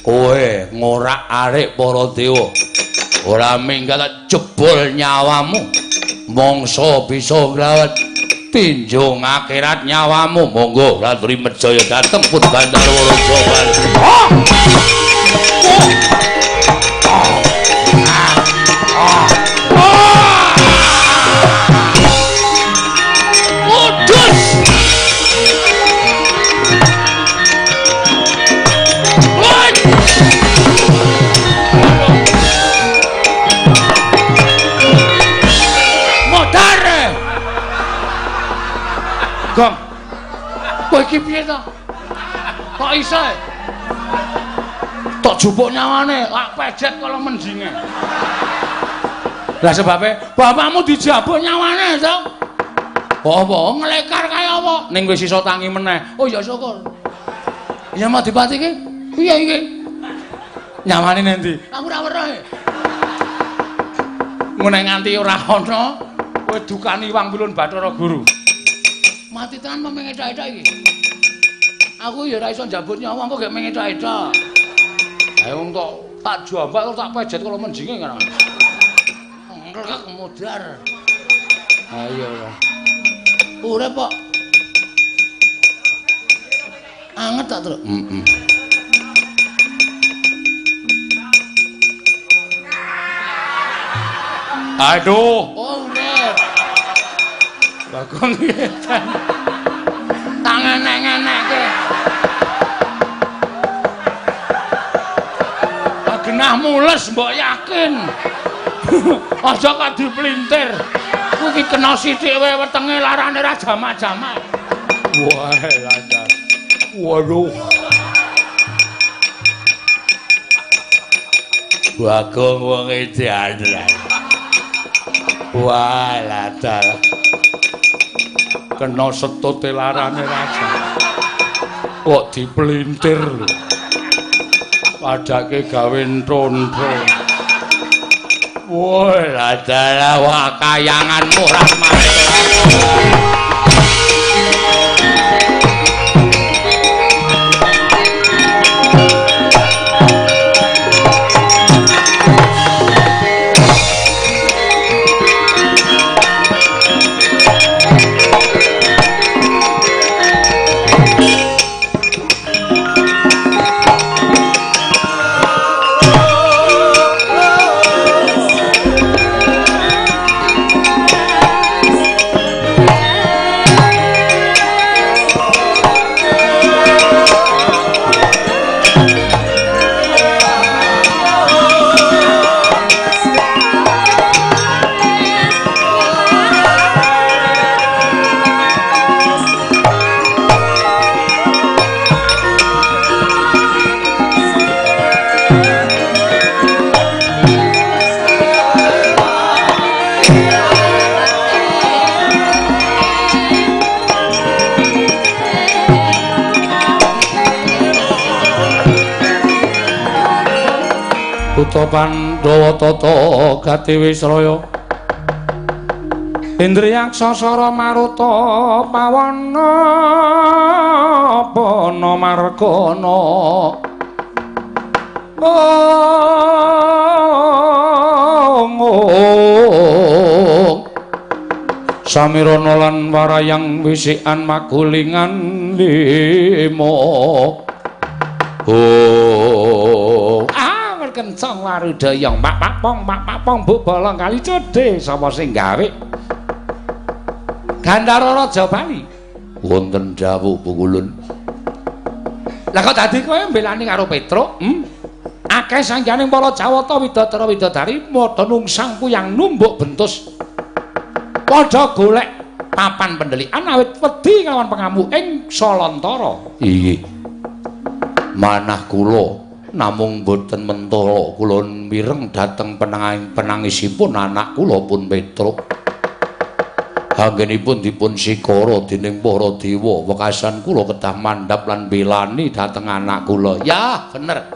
Speaker 1: kowe ngorak-arik para dewa ora minggat jebol nyawamu mangsa bisa nglawat tinjung akhirat nyawamu. Monggo Ratri Mejaya dhateng pun Gandharwa Raja Bali. Gong. Kowe iki piye to? Kok iso? Tok jupuk nyawane, lak pejet kala menjinge. Lah sebabe bapakmu dijabuk nyawane to? Apa nglekar kaya apa? Ning wis iso tangi meneh. Oh ya syukur. Ya Madipati iki piye iki? Nyawane nendi? Aku ora weruh. Ngene nganti ora ana kowe dukani Wang Pilun Bathara Guru.
Speaker 3: Mati tenan apa mengethok-ethok iki? Aku ya ora iso njabut nyawa engko gek mengethok-ethok.
Speaker 1: Ayo wong tok tak jambak terus tak pejet kala menjinge kan.
Speaker 3: Nglek modar.
Speaker 1: Ayo.
Speaker 3: Urip kok. Anget tak, Truk?
Speaker 1: Heeh. Aduh.
Speaker 3: Oh, urip.
Speaker 1: Bagong edan.
Speaker 3: Tangan enek-enekke.
Speaker 1: Genah mules mbok yakin. Aja kok dipelintir. Kuwi iki kena sithik wae wetenge larane ra jamak-jamak. Wah, lancar. Waduh. Bagong wong edan. Wah, lancar. Kena setute larane raja. Kok dipelintir lho. Padake gawe ntontho. Wah, ladalah wah kayanganmu Rahmat. Kutha Pandhawa tata gati wisraya Indriyaksa sara maruta pawana pana margana. Samirana lan warayang wisikan magulingan lima. Oh, kencang warudayang pak pak pong pak pak pong bu bolong kali codhe sapa sing gawe Gandhara Raja Bali wonten dawuh Pukulun. Lah kok dadi kowe mbelani karo Petruk? Akeh sangganing para Jawata widadara widadari padha nungsang kuyang numbuk bentus padha golek papan pendelikan awit wedi nglawan pengamuk ing Salantara. Inggih. Manah kula namung boten mentala kula mireng dhateng penangisipun anak kula pun Petruk. Anggenipun dipun sikara dening para dewa, wekasan kula kedah mandhap lan belani dhateng anak kula. Ya, bener.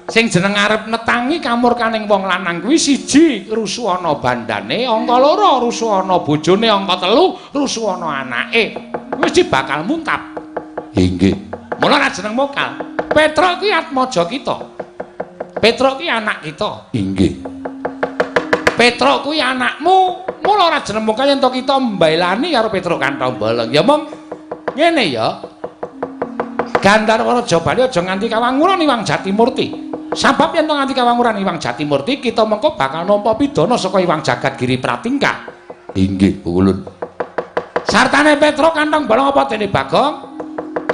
Speaker 1: Sing jeneng arep netangi kamurkaning wong lanang kuwi siji rusuhana bandane, angka loro rusuhana bojone, angka telu rusuhana anake. Mesti bakal muntap. Inggih. Mula ra jeneng mokal. Petruk kuwi atmaja kita. Petruk kuwi anak kita. Inggih. Petruk kuwi anakmu. Mula ora jeneng mokal yen to kita mbelani karo Petruk kanthong bolong. Ya mong ngene ya. Gandharwa Raja Bali aja nganti kawanguran Iwang Jatimurti. Sabab yen to nganti kawanguran Iwang Jatimurti, kita mengko bakal nampa pidana saka Iwang Jagat Giri Pratingkah. Inggih, Pukulun. Sartane Petruk kanthong bolong apa dene Bagong?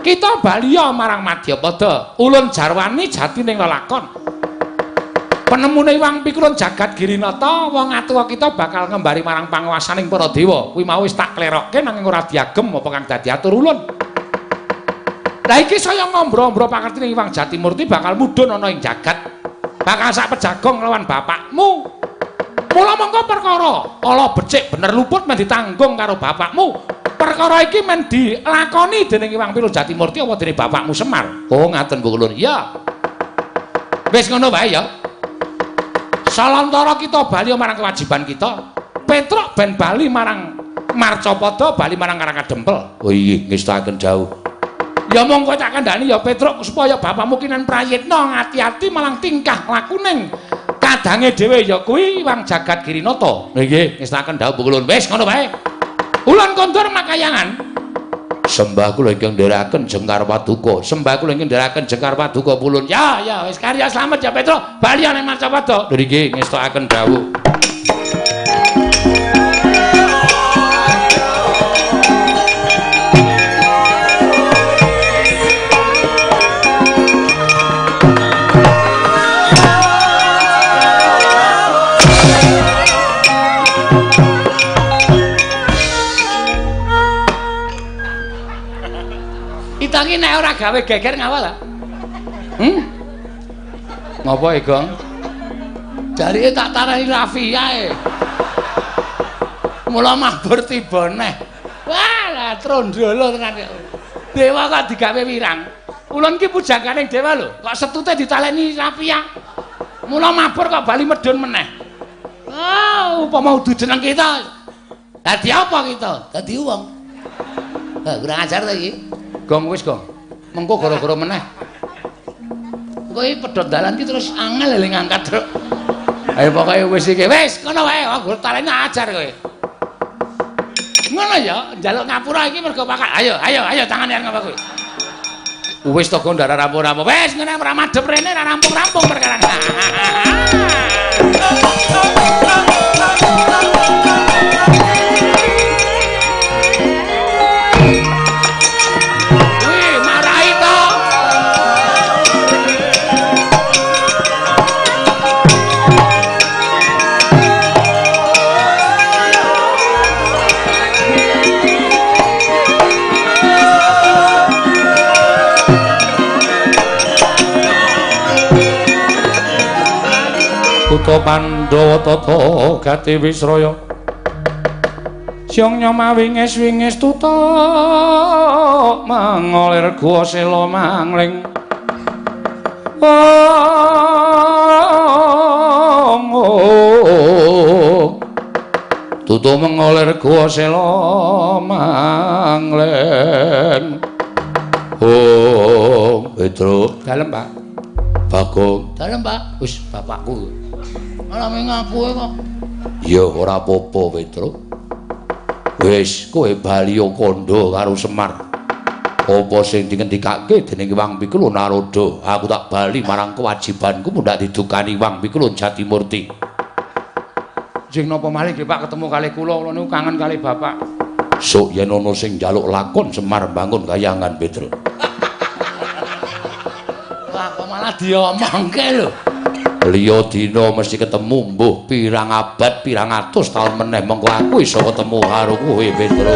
Speaker 1: Kita baliya marang Madyapada. Ulun jarwani jatining lelakon. Penemune Iwang Pikulun Jagat Girinata, wong atuwa kita bakal ngembari marang panguwasaning para dewa. Kuwi mau wis tak klerokke nanging ora diagem apa kang dadi atur ulun. Lah iki saya ngombro-ombro pakartine Iwang Jatimurti bakal mudhun ana ing jagat. Bakal sak pejagong lawan bapakmu. Mula mongko perkara ala becik bener luput men ditanggung karo bapakmu. Perkara iki men dilakoni dening Iwang Pikulun Jatimurti apa dening bapakmu Semar. Oh, ngaten Bu Kulun. Iya. Wis ngono wae ya. Salantara kita bali marang kewajiban kita. Petruk ben bali marang Marcapada, bali marang Karangkadempel. Oh iya, ngestakaken dawuh. Ya monggo tak kandhani ya Petruk supaya bapakmu kinen prayitna ngati-ati malang tingkah lakuning kadange dhewe ya kuwi Iwang Jagat Girinata. Nggih, ngestakaken dawuh Bu Kulun. Wis ngono wae. Ulun kondur makayangan. Sembah kula ingkang ndherekaken Jengkar Paduka. Sembah kula ingkang ndherekaken Jengkar Paduka pulun.
Speaker 2: Ya, ya wis karya slamet ya Petro. Bali ning Marcapada.
Speaker 1: Lho nggih ngestokaken dawuh.
Speaker 2: Kita iki nek ora gawe geger ngawal ta?
Speaker 1: Ngopo e, Gong?
Speaker 2: Jarike tak tarani rafia e. Mula mabur tiba neh. Wah, lah trondolo tenan. Dewa kok digawe wirang. Ulun ki pujangganing dewa lho, kok setute ditaleni rafia. Mula mabur kok bali medhun meneh. Ah, upama udu jeneng kita. Dadi apa kita?
Speaker 3: Dadi wong. Ha, kurang ajar ta iki.
Speaker 1: Gong wis, Gong. Mengko gara-gara meneh.
Speaker 2: Kowe pedhot dalan ki terus angel le ngangkat, Truk. Ayo pokoke wis iki. Wis, ngono wae, aku talene ajar kowe. Ngono ya, njaluk ngapura iki mergo pakat. Ayo, ayo, ayo tangane arep ngapa kowe.
Speaker 1: Wis to Gong ndara rampung-rampung.
Speaker 2: Wis ngene ora madhep rene ora rampung-rampung perkara.
Speaker 1: Kutha Pandhawa tata gati wisraya Syong nyoma wingis-wingis tutuk mangolir guwa sela mangling. Oh, tutuk mengolir guwa sela mangling. Oh, Petro.
Speaker 2: Dalem, Pak.
Speaker 1: Bagong.
Speaker 3: Dalem, Pak.
Speaker 2: Wis bapakku.
Speaker 3: Malah ngaku kok.
Speaker 1: Ya ora apa-apa, Petro. Wis kowe bali kandha karo Semar. Apa sing dingendikake dening Wang Pikulun Narada, aku tak bali marang kewajibanku mundhak didukani Wang Pikulun Jatimurti.
Speaker 2: Jeng napa malih nggih Pak ketemu kalih kula, kula niku kangen kalih bapak.
Speaker 1: Sok yen ana sing njaluk lakon Semar bangun kayangan, Petro.
Speaker 3: Wah, kok malah diomongke lho.
Speaker 1: Liya dina mesti ketemu mbuh pirang abad pirang atus taun meneh mengko aku iso ketemu karo kowe Petro.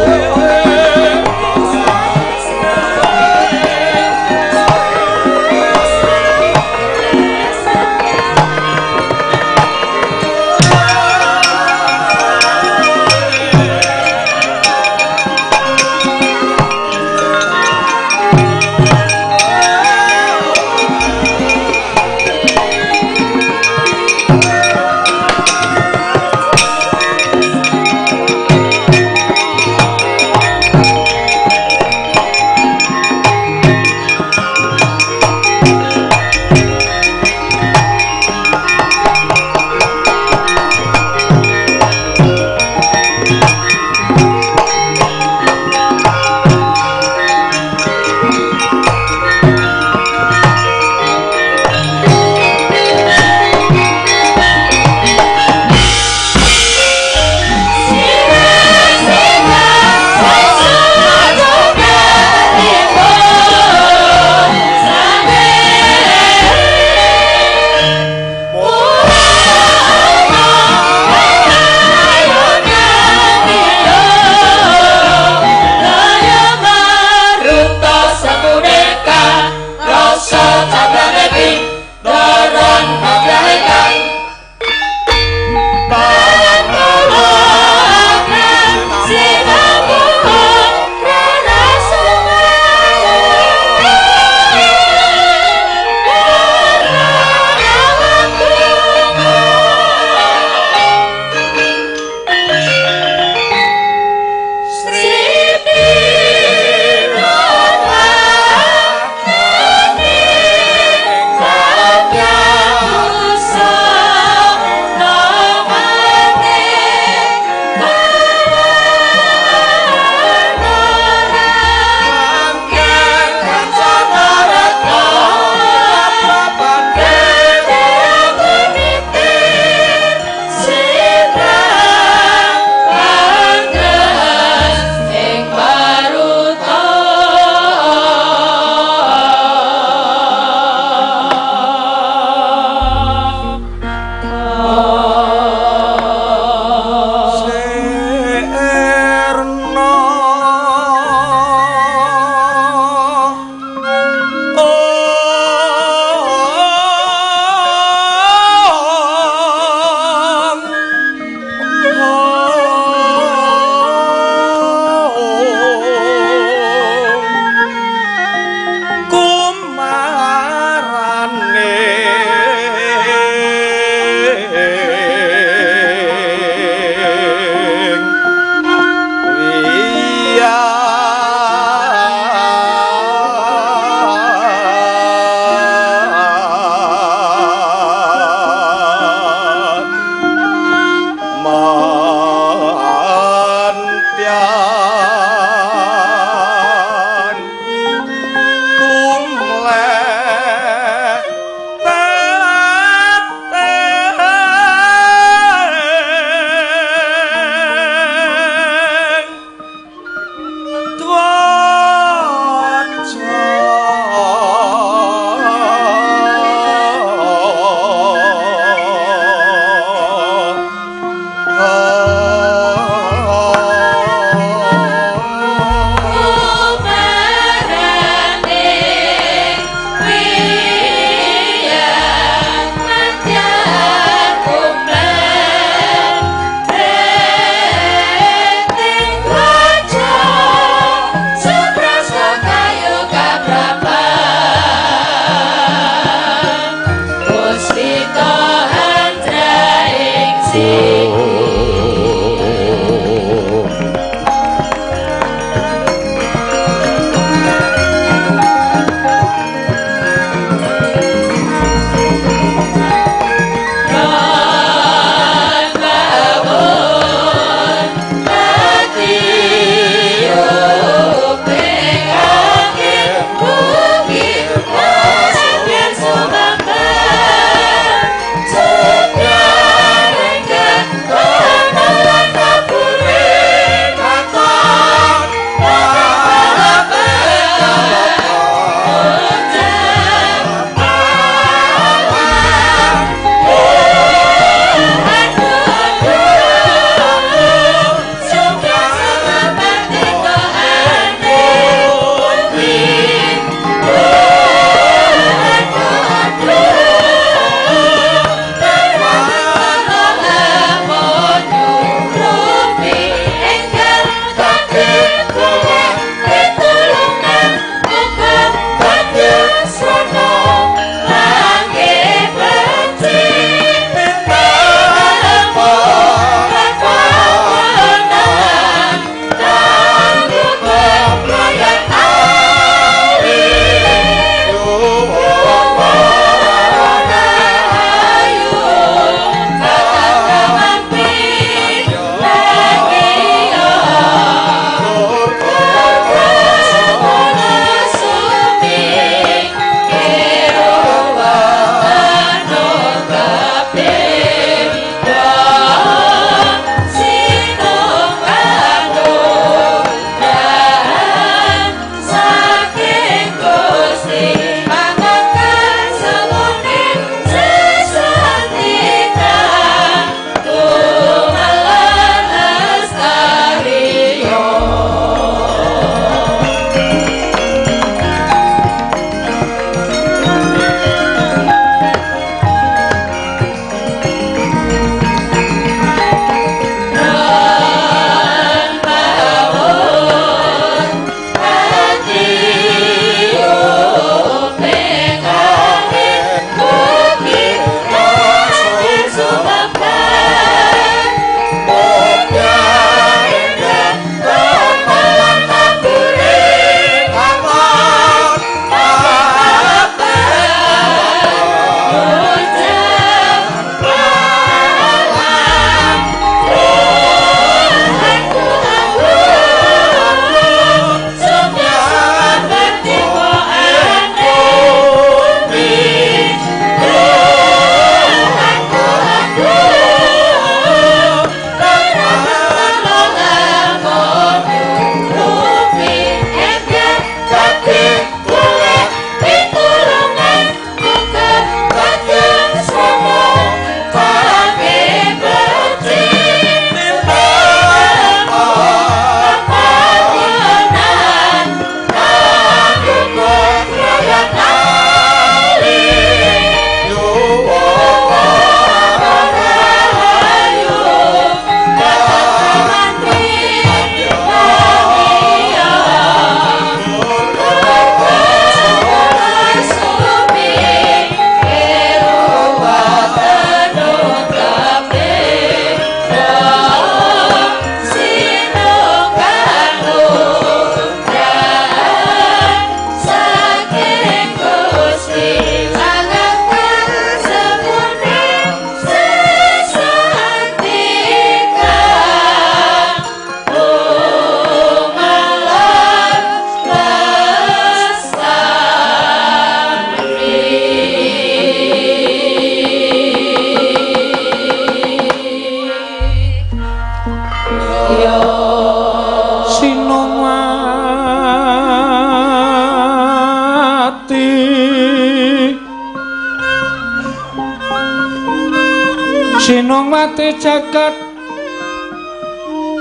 Speaker 1: Ndrawati jagat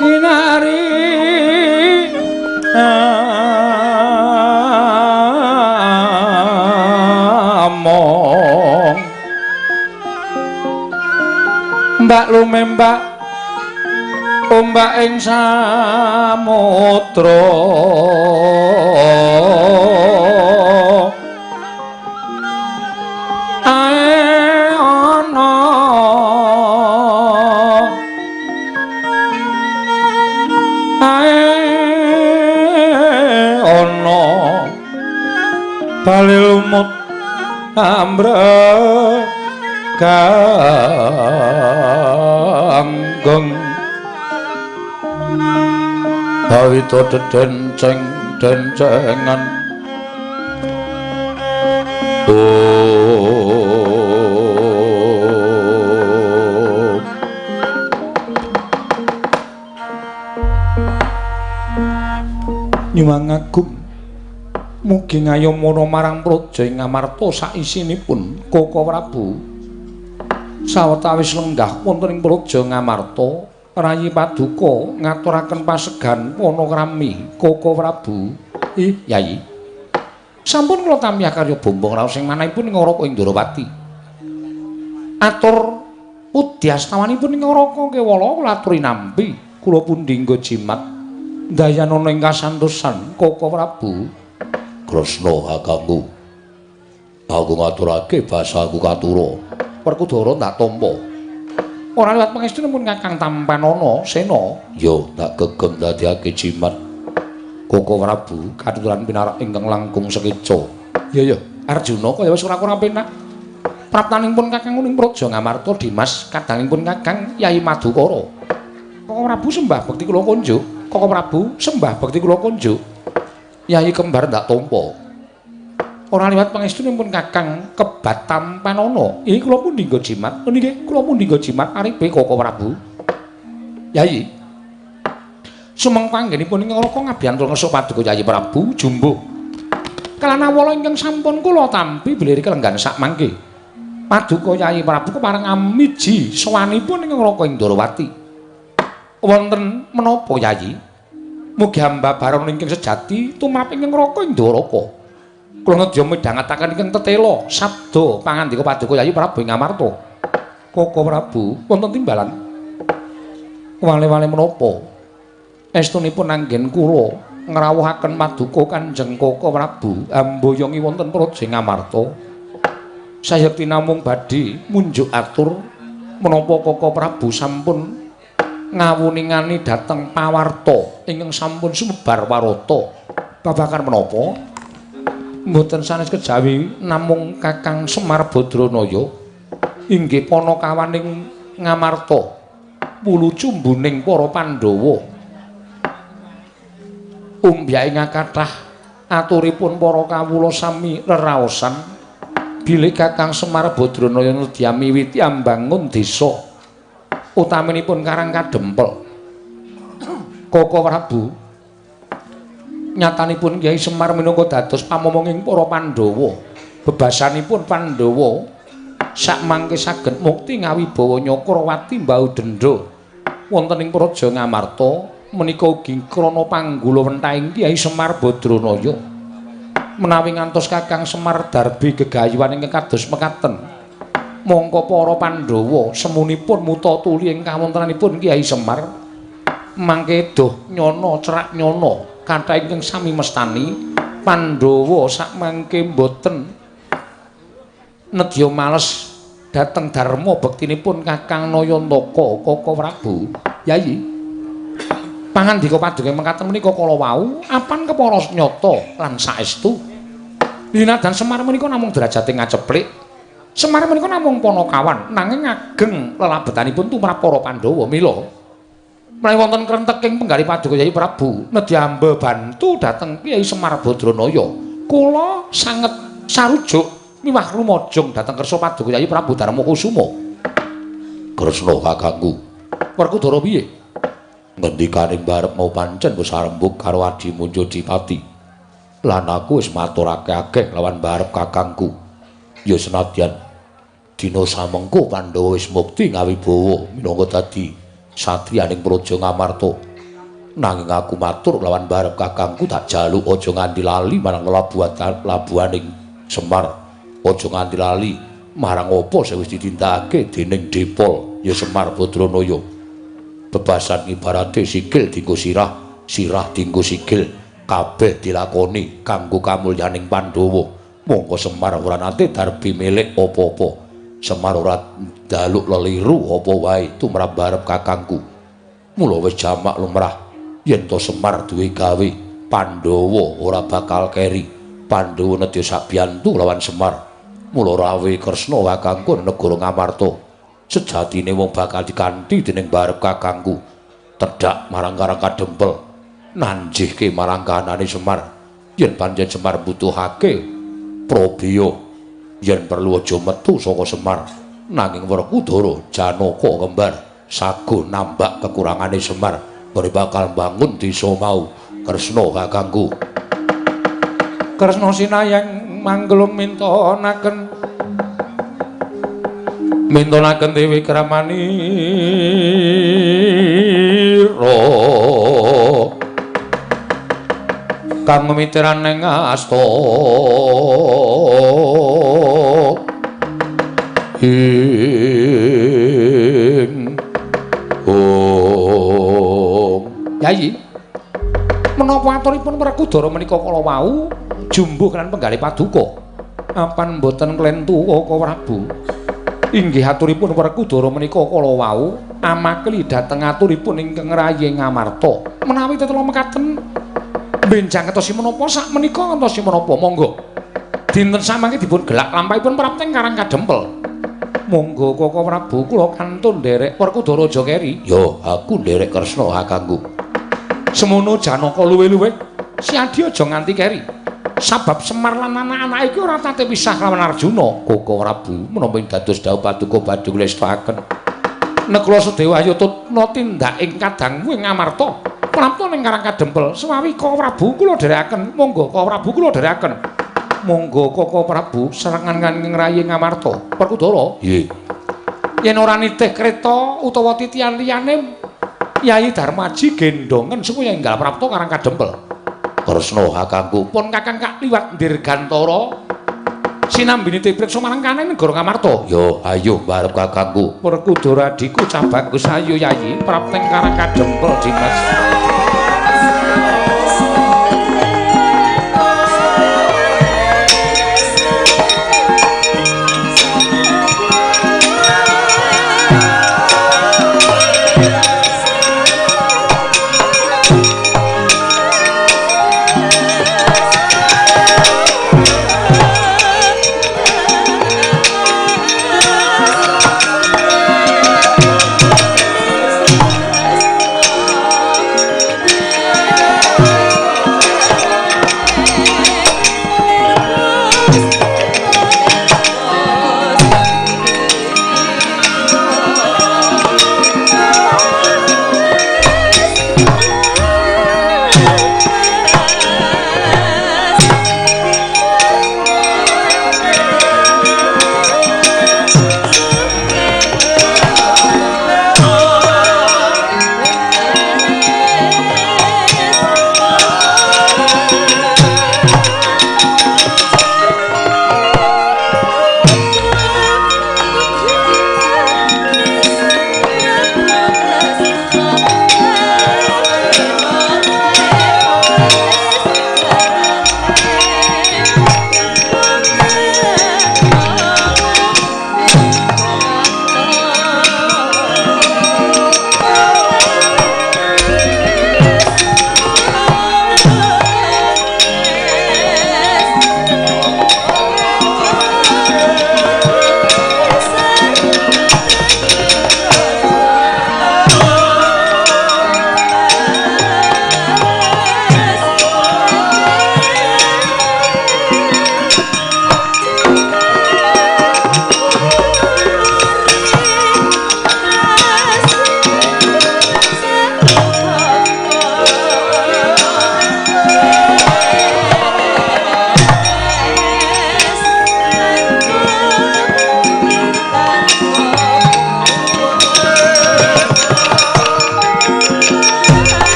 Speaker 1: kinari among mbak lumembak ombak ing samudra ae ana ae ana bali lumut ambrek ganggeng bawita dedenceng dencengan Nyuwun agung mugi ngayomana marang praja ing Ngamarta saisinipun Koko Prabu. Sawetawis lenggah wonten ing praja Ngamarta, Rayi Paduka ngaturaken pasegan panakrami Koko Prabu. Ih, Yayi. Sampun kula tampi karya bombong raos ing manahipun ing Naraka Indrawati. Atur pudyastawanipun ing Naraka Kewala kula aturi nampi, kula pundi nggo jimat dayanana ing kasantosan Koko Prabu.
Speaker 4: Kresna kakangku. Aku ngaturake basaku katura.
Speaker 1: Werkudara ndak tampa. Ora liwat pangestunipun Kakang Tampanana Sena.
Speaker 4: Ya, tak gegem dadiake jimat.
Speaker 1: Koko Prabu katuran pinarak ingkang langkung sekeca. Ya ya, Arjuna kaya wis ora kurang penak. Praptanipun Kakang ing Praja Ngamarta Dimas kadangipun Kakang Yai Madukara. Koko Prabu sembah bekti kula kunjuk. Koko Prabu sembah bekti kula kunjuk. Yai kembar ndak tampa. Ora liwat pangestunipun Kakang Kebat Tampanana. Iki kula pundi nggo jimat? Nggih, kula pundi nggo jimat aripe Koko Prabu. Yai. Sumeng panggenipun ing Naraka ngabiyantul ngersa paduka Yayi Prabu jumbuh. Kalanawala ingkang sampun kula tampi bilih kelenggan sak mangke. Paduka Yayi Prabu kepareng amiji sowanipun ing Naraka Indrawati. Wonten menapa Yayi? Mugi hamba baron ingkang sejati tumrap ing Naraka Indraka. Kula nedya midhangetaken ingkang tetela sabda pangandika paduka Yayi Prabu ing Ngamarta. Koko Prabu wonten timbalan. Wale-wale menapa? Estunipun anggen kula ngrawuhaken paduka Kanjeng Koko Prabu amboyongi wonten praja Ngamarta. Sayekti namung badhe munjuk atur menapa Koko Prabu sampun ngawuningani dhateng pawarta ingkang sampun sumebar warata. Babagan menapa? Mboten sanes kejawi namung Kakang Semar Badranaya inggih panakawaning Ngamarta wulu cumbuning para Pandhawa. Umbyake kathah aturipun para kawula sami reraosan bilih Kakang Semar Badranaya nedya miwiti ambangun desa utaminipun Karang Kadempel. Koko Prabu nyatanipun Kyai Semar minangka dados pamomonging para Pandhawa. Bebasanipun Pandhawa sakmangke saged mukti ngawibawa Nyakrawati mbau dendha wonten ing Praja Ngamarta menika ugi krana panggula wentahing Kyai Semar Badranaya. Menawi ngantos Kakang Semar darbi gegayuhan ingkang kados mekaten, mongko para Pandhawa semunipun muta tuli ing kawontenanipun Kyai Semar mangke doh nyana cerak nyana kathah ingkang sami mestani Pandhawa sakmangke mboten nedya males dhateng dharma bektinipun Kakang Nayantaka Koko Prabu. Yayi, pangandika paduka mekaten menika kala wau apan kepara nyata lan saestu. Linadan Semar menika namung derajate ngaceplik. Semar menika namung panakawan nanging ageng lelabetanipun tumrap para Pandhawa. Mila menawi wonten krenteking penggalih paduka Yayi Prabu nedya ambebantu dhateng Kyai Semar Badranaya. Kula sanget sarujuk miwah rumajung dhateng kersa paduka Yayi Prabu Darmakusuma.
Speaker 4: Kresna kakangku.
Speaker 1: Werkudara piye?
Speaker 4: Ngendikane mbarep mau pancen wis arembug karo Adi Munjodipati. Lan aku wis matur akeh-akeh lawan mbarep kakangku. Ya senadyan Dina samengko Pandhawa wis mukti ngawibawa minangka dadi satriyaning Praja Ngamarta. Nanging aku matur lawan barep kakangku tak jaluk aja nganti lali marang labuhaning Semar. Aja nganti lali marang apa sing wis ditindakake dening Depol ya Semar Badranaya. Bebasan ibarate sikil dienggo sirah, sirah dienggo sikil, kabeh dilakoni kanggo kamulyaning Pandhawa. Mongko Semar ora nate darbi milik apa-apa. Semar ora njaluk leliru apa wae tumrap barep kakangku. Mula wis jamak lumrah yen to Semar duwe gawe, Pandhawa ora bakal keri. Pandhawa nedya sabiyantu lawan Semar. Mula rawe Kresna kakangku negara Ngamarta. Sejatine wong bakal dikanthi dening barep kakangku. Tedhak marang Karang Kadempel, nanjihke marang kahanane Semar. Yen pancen Semar mbutuhake prabeya, yen perlu aja metu saka Semar, nanging Werkudara Janaka kembar sago nambak kekurangane Semar, bari bakal mbangun desa mau. Kresna kakangku.
Speaker 1: Kresna sinayang manggelung mintonaken mintonaken Dewi Kramanira kang mitiran ing asta ing ong. Yayi, menapa aturipun Werkudara menika kala wau jumbuh lan penggalih paduka? Apan mboten klentu Kaka Prabu? Inggih aturipun Werkudara menika kala wau amakli dhateng aturipun ingkang rayi Ngamarta. Menawi tetela mekaten benjang ngetosi menapa sak menika ngetosi menapa monggo. Dinten samangke dipun gelak lampahipun prapteng Karang Kadempel. Monggo Kaka Prabu kula kantun nderek Werkudara aja keri.
Speaker 4: Yo, aku nderek Kresna kakangku.
Speaker 1: Semono Janaka luwih-luwih si Adi aja nganti keri. Sabab Semar lan anak-anake iki ora tate pisah lawan Arjuna.
Speaker 4: Kaka Prabu menapa ing dados dawuh paduka badhe nglestakaken.
Speaker 1: Nekula Sedewa ayo tutna tindak ing kadangmu ing Ngamarta. Prapta ning Karang Kadempel. Sewawi Kaka Prabu kula dherekaken. Monggo Kaka Prabu kula dherekaken. Monggo Kaka Prabu serangan ing rayi Ngamarta. Werkudara.
Speaker 4: Nggih.
Speaker 1: Yen ora nitih kreta utawa titian liyane Yayi Darmaji gendongen supaya enggal prapta Karang Kadempel.
Speaker 4: Kresna kakangku.
Speaker 1: Pun kakang kak liwat Dirgantara sinambi nitih priksa marang kanen negara Ngamarta.
Speaker 4: Yo ayo barep kakangku.
Speaker 1: Werkudara adhiku cah bagus ayo Yayi prapteng Karang Kadempel Dimas.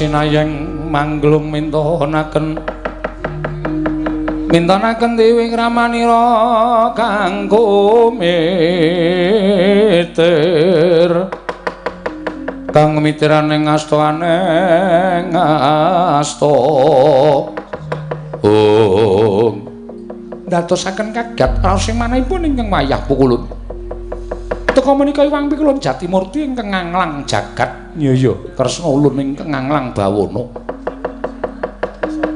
Speaker 1: Sinayeng mangglung mintonaken mintonaken dewi ramanira kang kumitir kang mitirane ngastoane ngasto ong ndadosaken kaget raos sing manahipun ingkang wayah pukulun. Teka menika Iwang Pikulun Jatimurti ingkang nganglang jagat. Iya Kresna ulun ingkang nganglang bawana.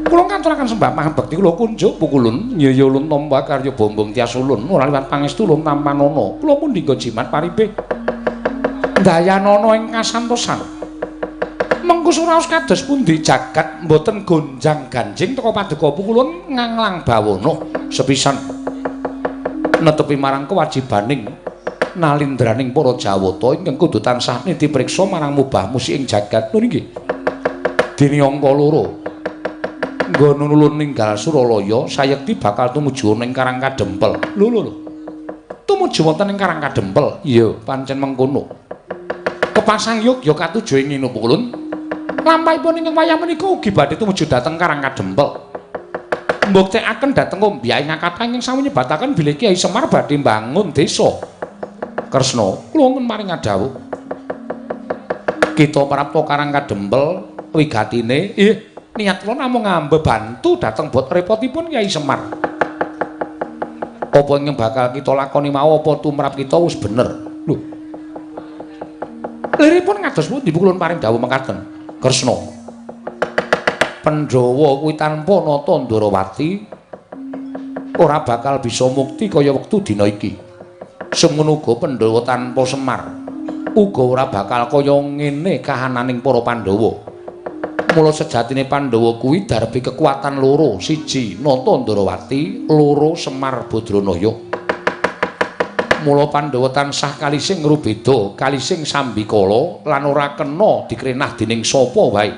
Speaker 1: Kula ngaturaken sembah pangabekti kula kunjuk pukulun. Iya ulun tampa karya bombong tias ulun ora liwat pangestu ulun tampanana. Kula mundhingga jimat paripih ndayanana ing kasantosan. Mengku suraos kados pundi jagat mboten gonjang-ganjing teka paduka pukulun nganglang bawana sepisan netepi marang kewajibaning nalindraning para Jawata ingkang kudu tansah nitipriksa marang mubah musik ing jagat. Lho nggih. Dene angka 2. Nggon ulun ninggal Suralaya sayekti bakal tumuju ning Karang Kadempel. Lho lho lho. Tumuju wonten ing Karang Kadempel. Iya, pancen mengkono. Kepasang yogya katuju ing ngene pukulun. Lampahipun ingkang wayah menika ugi badhe tumuju dhateng Karang Kadempel. Mbuktekaken dhateng ombyah ing ingkang sampun nyebataken bilih Kyai Semar badhe mbangun desa. Kresna, kula wonten maring ngadhawuh. Kita prapta Karang Kadempel wigatine, niat kula namung ngambebantu dhateng bot repotipun Kyai Semar. Apa ingkang bakal kita lakoni mau apa tumrap kita wis bener. Lho. Liripun ngados pundi kula paring dawuh mekaten. Kresna. Pandhawa kuwi tanpa nata Ndarawati ora bakal bisa mukti kaya wektu dina iki. Semono uga Pandhawa tanpa Semar uga ora bakal kaya ngene kahananing para Pandhawa. Mula sejatine Pandhawa kuwi darbi kekuatan loro, siji Nata Ndarawati, loro Semar Badranaya. Mula Pandhawa tansah kalising ngrubeda, kalising sambikala lan ora kena dikrenah dening sapa wae.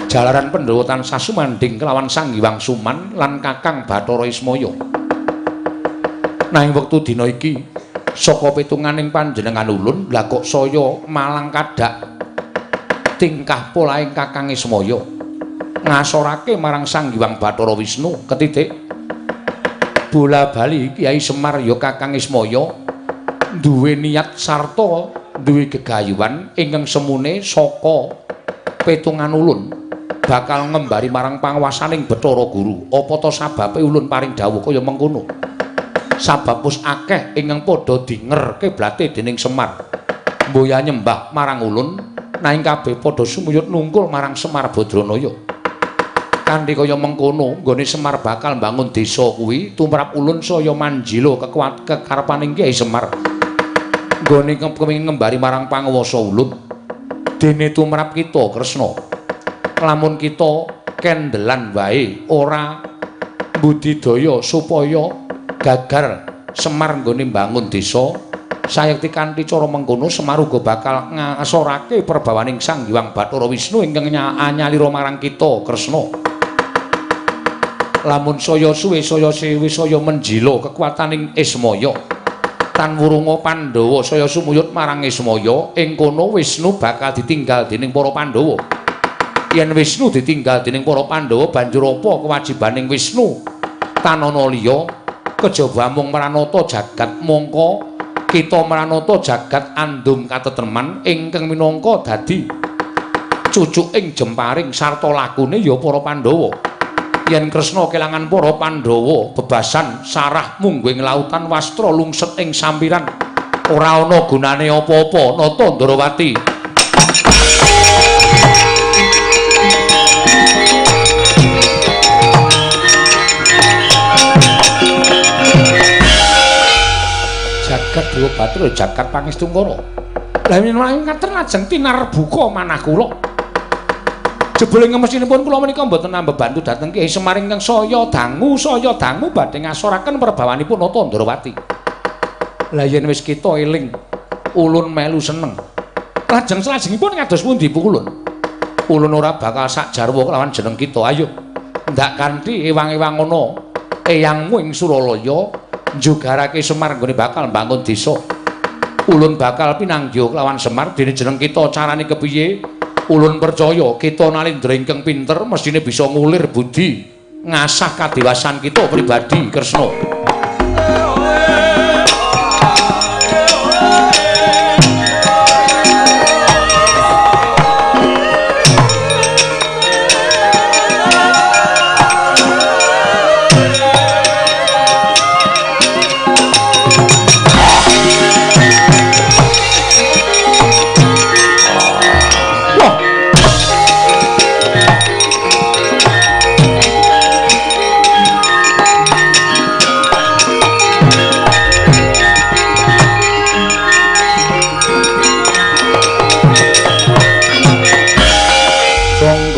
Speaker 1: Jalaran Pandhawa tansah sumandhing kelawan Sang Hyang Suman lan Kakang Bathara Ismaya. Nanging wektu dina iki saka pitunganing panjenengan ulun lha kok saya malang kadak tingkah polahing Kakang Ismaya ngasorake marang Sang Hyang Bathara Wisnu ketitik bola bali Kyai Semar ya Kakang Ismaya duwe niat sarta duwe gegayuhan ingkang semune saka pitungan ulun bakal ngembari marang panguwasaning Bathara Guru. Apa ta sababe ulun paring dawuh kaya mengkono? Sabab wis akeh ingkang padha dinger kiblate dening Semar. Mboya nyembah marang ulun, nanging kabeh padha sumuyut nungkul marang Semar Badranaya. Kanthi kaya mengkono, nggone Semar bakal mbangun desa kuwi tumrap ulun saya manjila kekuat kekarepaning Kyai Semar. Nggone kepengin ngembari marang panguwasa ulun. Dene tumrap kita Kresna. Lamun kita kendelan wae ora budidaya supaya gagar Semar nggone mbangun desa, sayekti kanthi cara mengkono Semar uga bakal ngasorake perbawaning Sang Hyang Bathara Wisnu ingkang anyalira marang kita Kresna. Lamun saya suwe saya sewi saya menjila kekuataning Ismaya tan wurunga Pandhawa saya sumuyut marang Ismaya, ing kono Wisnu bakal ditinggal dening para Pandhawa. Yen Wisnu ditinggal dening para Pandhawa banjur apa kewajibaning Wisnu tanana liya kejaba mung mranata jagat? Mongko kita mranata jagat andum katetreman ingkang minangka dadi cucuking jemparing sarta lakune ya para Pandhawa. Yen Kresna kelangan para Pandhawa bebasan sarah mungguing lautan wastra lungset ing sampiran ora ana gunane apa-apa. Nata Ndarawati. Jagat Dewa Bathara jagat pangestungkara. Lah menawi ngaten lajeng tinarbuka manah kula. Jebule ngemestinipun kula menika mboten ambebantu dhateng Kyai Semar ingkang saya dangu badhe ngasoraken perbawanipun Nata Ndarawati. Lah yen wis kita eling ulun melu seneng. Lajeng salajengipun kados pundi ulun? Ulun ora bakal sak jarwa kelawan jeneng kita. Ayo ndak kanthi ewang-ewang ana eyangmu ing Suralaya njugarake Semar nggone bakal mbangun desa. Ulun bakal pinanggih kelawan Semar dene jeneng kita carane kepiye? Ulun percaya kita nalindra ingkang pinter mesthine bisa ngulir budi ngasah kadewasan kita pribadi Kresna.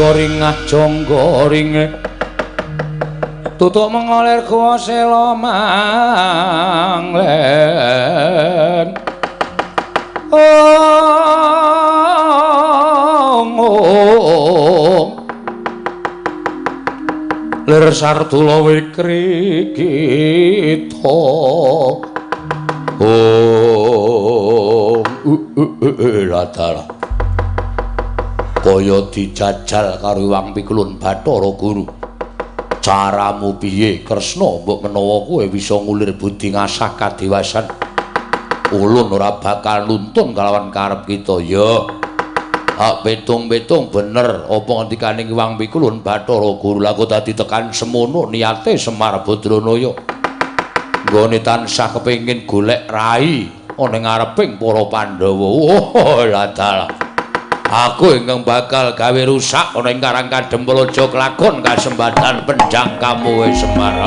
Speaker 1: Ringah jangga ringe tutuk mengolir kuwa sela manglen ong ong lir sardula wikri kita ong latara kaya dijajal karo Hyang Pikulun Bathara Guru. Caramu piye Kresna mbok menawa kowe bisa ngulir budi ngasah kadewasan. Ulun ora bakal nuntun kalawan karep kita ya. Hak petung-petung bener apa ngendikane Hyang Pikulun Bathara Guru lha kok dadi tekan semono niate Semar Badranaya. Nggone tansah kepengin golek rai ana ing ngareping para Pandhawa. Oh la dalah. Aku ingkang bakal gawe rusak ana ing Karang Kadempel aja kelakon kasembadan penjang kamu Semar.